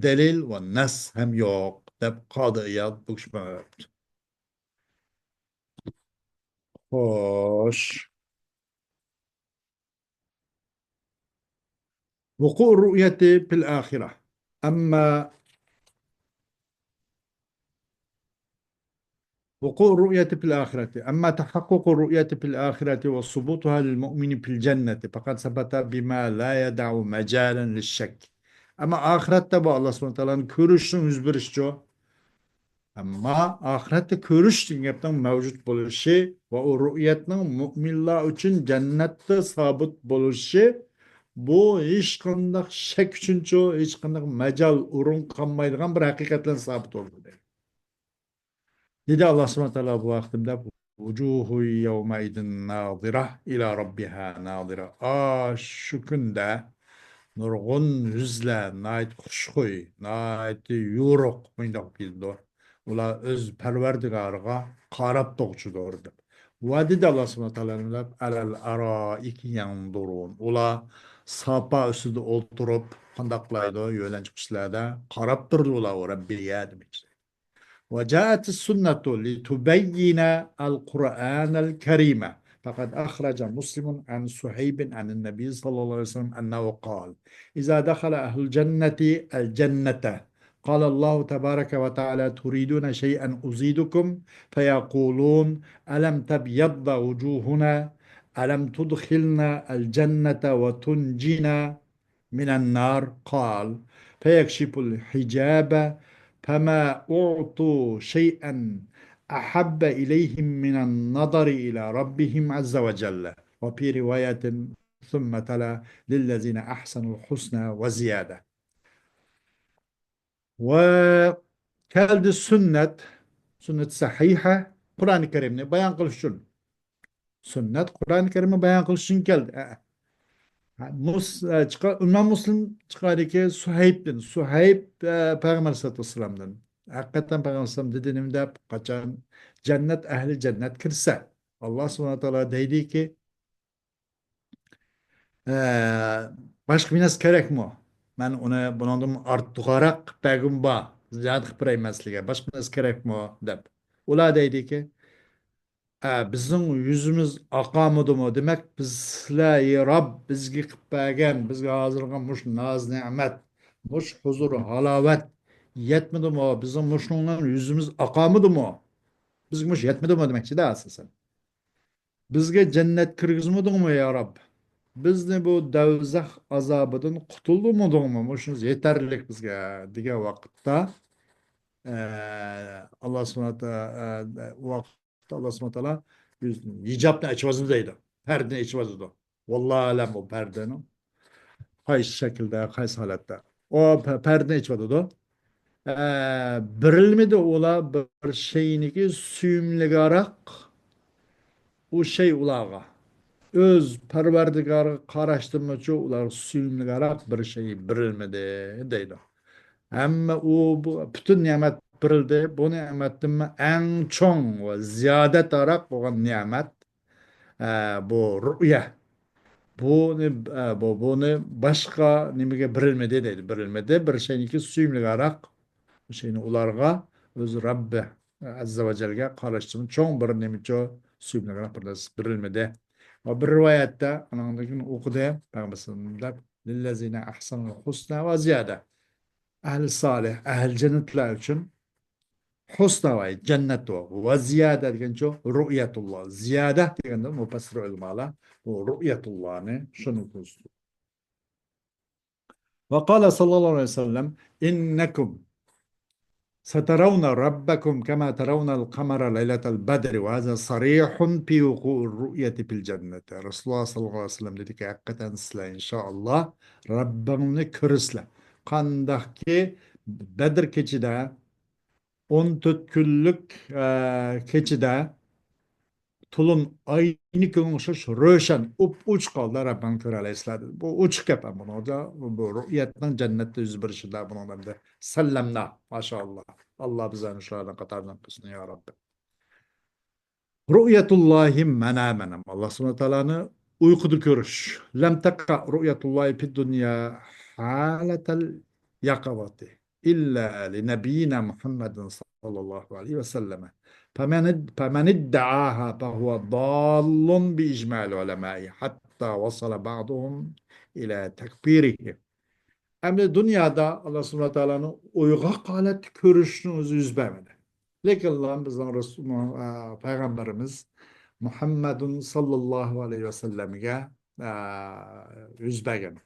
دەلىل ۋە نەس ھەم يوق، دەپ قادى ئىياد بۇ كىشى ماڭا ئېيتتى. خوش. وقوع الرؤية في الآخرة. أما وقوع الرؤية في الآخرة. أما تحقق الرؤية في الآخرة وثبوتها للمؤمن في الجنة فقد ثبت بما لا يدع مجالا للشك. ئەمما ئاخىرەتتە بۇ ئاللا سۇبھانەھۇ ۋە تائالانى كۆرۈشنىڭ يۈز بېرىشىچۇ؟ ئەمما ئاخىرەتتە كۆرۈش دېگەن گەپنىڭ مەۋجۇت بولۇشى ۋە ئۇ رۇئيەتنىڭ مۇئمىنلار ئۈچۈن جەننەتتە سابىت بولۇشى، بۇ ھېچقانداق شەك ئۈچۈنچۇ، ھېچقانداق مەجال، ئورۇن قالمايدىغان بىر ھەقىقەت بىلەن سابىت بولدى. دېدى ئاللا سۇبھانەھۇ ۋە تائالا بۇ ھەقتە دەپ، وجوه يومئذ ناضرة إلى ربها ناظرة. ئاشۇ كۈندە نۇرغۇن يۈزلەر ناھايىتى خۇشخۇي، ناھايىتى يورۇق مۇنداق كېلىدۇ. ئۇلار ئۆز پەرۋەردىگارىغا قاراپ توغچىدۇر دەپ. ۋە دېدى ئاللا سۇبھانەھۇ ۋە تائالا دەپ، على الأرائك ينظرون. ئۇلار ساپا ئۈستىدە ئولتۇرۇپ، قانداق قىلايدۇ، يۆلەنچۈك ئۈستلەردە قاراپ تۇرىدۇ ئۇلار، ئۇ رەببىگە دېمەكچى. وجاءت السنة لتبين القرآن الكريم. فقد أخرج مسلم عن صهيب عن النبي صلى الله عليه وسلم أنه قال: إذا دخل أهل الجنة الجنة قال الله تبارك وتعالى: تريدون شيئا أزيدكم؟ فيقولون: ألم تبيض وجوهنا؟ ألم تدخلنا الجنة وتنجنا من النار؟ قال: فيكشف الحجاب فما أعطوا شيئا أحب إليهم من النظر إلى ربهم عز وجل. وفي رواية: ثم تلا: للذين أحسنوا الحسنى وزيادة. ۋە كەلدى سۈننەت، سۈننەت سەھىھە، قۇرئانى كەرىمنى بايان قىلىش ئۈچۈن. سۈننەت قۇرئانى كەرىمنى بايان قىلىش ئۈچۈن كەلدى. ئە، ئە. مۇس-، ئە، چىقا-، ئىمام مۇسلىم چىقاردىكى سۇھەيبتىن. سۇھەيب، ئە، پەيغەمبەر ئەلەيھىسسالاتۇ ۋەسسالامدىن. ھەقىقەتەن پەيغەمبەر ئەلەيھىسسالام دېدى نېمە دەپ؟ قاچان جەننەت ئەھلى جەننەت كىرسە، ئاللا سۇبھانەھۇ ۋە تائالا دەيدىكى، ئە، باشقا بىر نەرسە كېرەكمۇ؟ مەن ئۇنى بۇنىڭدىن ئارتۇقراق قىلىپ بەرگۈم بار. زىيادە قىلىپ بېرەي مەن سىلەرگە. باشقا نەرسە كېرەكمۇ؟ دەپ. ئۇلار دەيدىكى، ئە، بىزنىڭ يۈزىمىز ئاقارمىدىمۇ؟ دېمەك، بىز سىلەر، يا رەب، بىزگە قىلىپ بەرگەن، بىزگە ھازىرلىغان مۇشۇ ناز-نېمەت، مۇشۇ ھۇزۇر، ھالاۋەت يەتمىدىمۇ؟ بىزنىڭ مۇشۇنىڭدىن يۈزىمىز ئاقارمىدىمۇ؟ بىزگە مۇشۇ يەتمىدىمۇ دېمەكچىدە ئاساسەن. بىزگە جەننەت كىرگۈزمىدىڭمۇ، يا رەب؟ بىزنى بۇ دەۋزەخ ئازابىدىن قۇتۇلدۇرمىدىڭمۇ؟ مۇشۇنىڭىز يېتەرلىك بىزگە، دېگەن ۋاقىتتا، ئە، ئاللا سۇبھانەھۇ ۋە تائالا، ئە، ئۇ ۋاقىتتا ئاللا سۇبھانەھۇ ۋە تائالا ھىجابنى ئېچىۋازىدۇ دەيدۇ. پەردىنى ئېچىۋازىدۇ. ۋاللاھۇ ئەلەم، بۇ پەردىنىڭ قايسى شەكىلدە، قايسى ھالەتتە. ئۇ پە-، پەردىنى ئېچىۋاتىدۇ. ئە، بېرىلمىدى ئۇلار بىر شەينىكى سۆيۈملۈكراق ئۇ شەي ئۇلارغا. ئۆز پەرۋەردىگارىغا قاراشتىنمۇچۇ ئۇلارغا سۆيۈملۈكراق بىر شەي بېرىلمىدى دەيدۇ. ھەممە ئۇ، بۇ پۈتۈن نېمەت بېرىلدى. بۇ نېمەتتىنمۇ ئەڭ چوڭ ۋە زىيادەتراق بولغان نېمەت، ئە، بۇ رۇئيە. بۇنى، ئە، بۇ، بۇنى باشقا نېمىگە بېرىلمىدى دەيدۇ. بېرىلمىدى. بىر شەينىكى سۆيۈملۈكراق، شەينى ئۇلارغا ئۆز رەببى ئەززە ۋە جەلگە قاراشتىن چوڭ بىر نېمىچۇ سۆيۈملۈكراق بىر نەرسە بېرىلمىدى. ۋە بىر رىۋايەتتە ئۇنىڭدىن كېيىن ئوقۇدى پەيغەمبەر دەپ، لىللەزىنە ئەھسەنۇل ھۇسنا ۋە زىيادە. ئەھلى سالىھ، ئەھلى جەننەتلەر ئۈچۈن ھۇسنا ۋە جەننەت ۋە زىيادە دېگەنچۇ رۇئيەتۇللا. زىيادە دېگەندە مۇپەسسىر ئۆلىمالار بۇ رۇئيەتۇللانى شۇنى كۆرسىتىدۇ. وقال صلى الله عليه وسلم: إنكم سترون ربكم كما ترون القمر ليلة البدر، وهذا صريح في وقوع الرؤية في الجنة. رەسۇلۇللا ساللاللاھۇ ئەلەيھى ۋەسەللەم دېدىكى، ھەقىقەتەن سىلەر، ئىنشائاللا، رەببىڭنى كۆرىسىلەر. قانداقكى بەدر كېچىدە، ئون تۆت كۈنلۈك، ئە، كېچىدە، تولۇن ئاينى كۈنگە ئوخشاش روشەن، ئوپئوچۇق ھالدا رەببىڭنى كۆرەلەيسىلەر، دېدى. بۇ ئوچۇق گەپ ھەم بۇنىڭدا، بۇ رۇئيەتنىڭ جەننەتتە يۈز بېرىشىدا بۇنىڭدا ئەمدى سەللەمنا، ماشائاللا. ئاللا بىزلەرنى شۇلارنىڭ قاتارىدىن قىلسۇن، يا رەببى. رۇئيەتۇللاھى مەنامەن. ئاللا سۇبھانەھۇ ۋە تائالانى ئۇيقۇدا كۆرۈش. لەم تەقە رۇئيەتۇللاھى فىد دۇنيا ھالەتەل يەقەۋەتى. إلا لنبينا محمد صلى الله عليه وسلم. فمن اد-، فمن ادعاها فهو ضال بإجماع العلماء حتى وصل بعضهم إلى تكفيره. ئەمدى دۇنيادا ئاللا سۇبھانەھۇ ۋە تائالانى ئويغاق ھالەتتە كۆرۈشنىڭ ئۆزى يۈز بەرمىدى. لېكىن بىزنىڭ رەسۇل-، ئە، پەيغەمبىرىمىز مۇھەممەدۇن ساللاللاھۇ ئەلەيھى ۋەسەللەمگە، ئە، يۈز بەرگەن.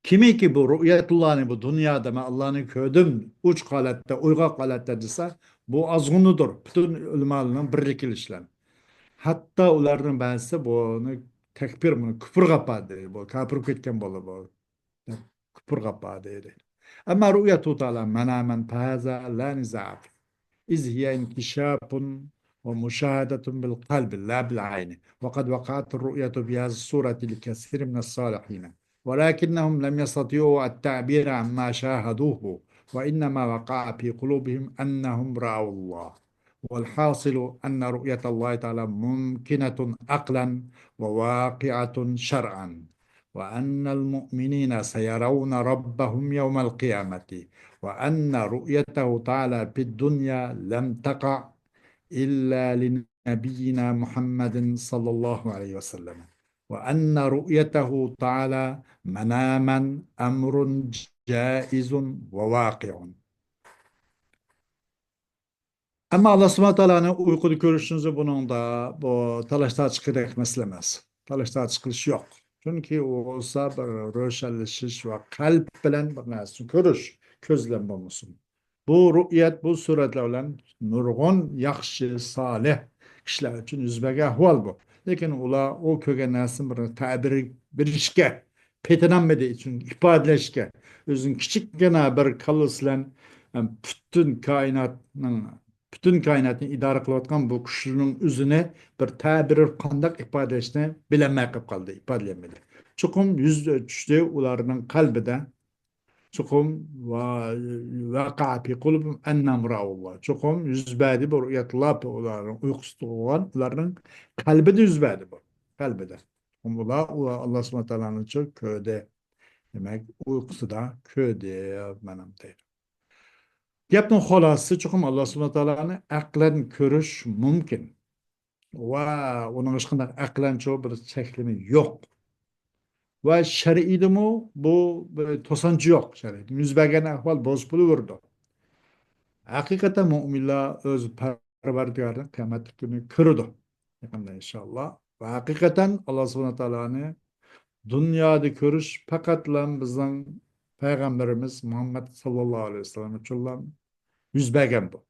كىمكى بۇ رۇئيەتۇللانى، بۇ دۇنيادا مەن ئاللانى كۆردۈم، ئوچۇق ھالەتتە، ئويغاق ھالەتتە دېسە، بۇ ئازغۇنىدۇر. پۈتۈن ئۆلىمالارنىڭ بىرلىككە كېلىشلەر. ھەتتا ئۇلارنىڭ بەزىسى بۇنى تەكپىر، بۇنى كۇپۇرغا ئاپاردى، بۇ كاپىر بولۇپ كەتكەن بولدى بۇ، دەپ كۇپۇرغا ئاپاردى. ئەمما رۇئيەتۇ تائالا مەنامەن فەھازا لا نىزاع فىھ. إذ هي انكشاف ومشاهدة بالقلب لا بالعين. وقد وقعت الرؤية بهذه الصورة لكثير من الصالحين. ولكنهم لم يستطيعوا التعبير عما شاهدوه، وإنما وقع في قلوبهم أنهم رأوا الله. والحاصل أن رؤية الله تعالى ممكنة عقلا وواقعة شرعا، وأن المؤمنين سيرون ربهم يوم القيامة، وأن رؤيته تعالى في الدنيا لم تقع إلا لنبينا محمد صلى الله عليه وسلم، وأن رؤيته تعالى مناما أمر جائز وواقع. ئەمما ئاللا سۇبھانەھۇ ۋە تائالانى ئۇيقۇدا كۆرۈشىڭىز بۇنىڭدا بۇ تالاش تارتىشقىدەك مەسىلە ئەمەس. تالاش تارتىش قىلىش يوق. چۈنكى ئۇ بولسا بىر روشەنلىشىش ۋە قەلب بىلەن بىر نەرسىنى كۆرۈش، كۆز بىلەن بولمىسۇن. بۇ رۇئيەت، بۇ سۈرەتلەر بىلەن نۇرغۇن ياخشى، سالىھ كىشىلەر ئۈچۈن يۈز بەرگەن ئەھۋال بۇ. لېكىن ئۇلار ئۇ كۆرگەن نەرسىنى بىر تەبىر بېرىشكە پېتىنالمىدى، چۈنكى ئىپادىلەشكە، ئۆزىنىڭ كىچىككىنە بىر كاللىسى بىلەن، ئەم، پۈتۈن كائىناتنىڭ، پۈتۈن كائىناتنى ئىدارە قىلىۋاتقان بۇ كۈچنىڭ ئۆزىنى بىر تەبىر قانداق ئىپادىلەشنى بىلەلمەي قېلىپ قالدى، ئىپادىلىيەلمىدى. چوقۇم يۈز چۈشتى ئۇلارنىڭ قەلبىدە. چوقۇم ۋە-، ۋەقە فى قۇلۇبىھىم ئەننەھۇم رەئۇللاھ. چوقۇم يۈز بەردى بۇ رۇئيەتۇللاھ، ئۇلارنىڭ ئۇيقۇسىدا بولغان، ئۇلارنىڭ قەلبىدە يۈز بەردى بۇ. قەلبىدە. چوقۇم ئۇلار، ئۇلار ئاللا سۇبھانەھۇ ۋە تائالانى چوق كۆردى. دېمەك، ئۇيقۇسىدا كۆردى، مەنام دەيدۇ. گەپنىڭ خۇلاسىسى، چوقۇم ئاللا سۇبھانەھۇ ۋە تائالانى ئەقلەن كۆرۈش مۇمكىن. ۋە ئۇنىڭ ھېچقانداق ئەقلەنچۇ بىر چەكلىمە يوق. ۋە شەرئىيدىمۇ بۇ بىر توسانچۇ يوق. شەرئىيدە يۈز بەرگەن ئەھۋال بولسا بولۇۋېرىدۇ. ھەقىقەتەن مۆمىنلەر ئۆز پەرۋەردىگارىنى قىيامەتلىك كۈنى كۆرىدۇ. يېقىندا ئىنشاللا. ۋە ھەقىقەتەن ئاللا سۇبھانەھۇ ۋە تائالانى دۇنيادا كۆرۈش پەقەتلا بىزنىڭ پەيغەمبىرىمىز مۇھەممەد ساللاللاھۇ ئەلەيھى ۋەسەللەم ئۈچۈنلا يۈز بەرگەن بۇ.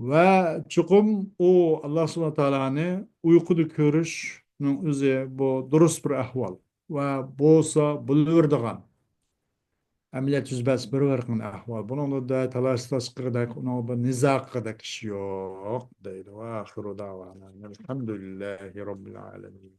ۋە چوقۇم ئۇ ئاللا سۇبھانەھۇ ۋە تائالانى ئۇيقۇدا كۆرۈشنىڭ ئۆزى بۇ دۇرۇس بىر ئەھۋال. ۋە بولسا بولۇۋېرىدىغان. ئەمەلىيەت يۈز بەرسە بولۇۋېرىدىغان ئەھۋال. بۇنىڭدا تالاش تارتىشقىدەك، ئۇنىڭغا بىر نىزا قىلغۇدەك ئىش يوق، دەيدۇ. ۋە ئاخىرۇ دەئۋانا ئەلھەمدۇلىللاھى رەببىل ئالەمىن.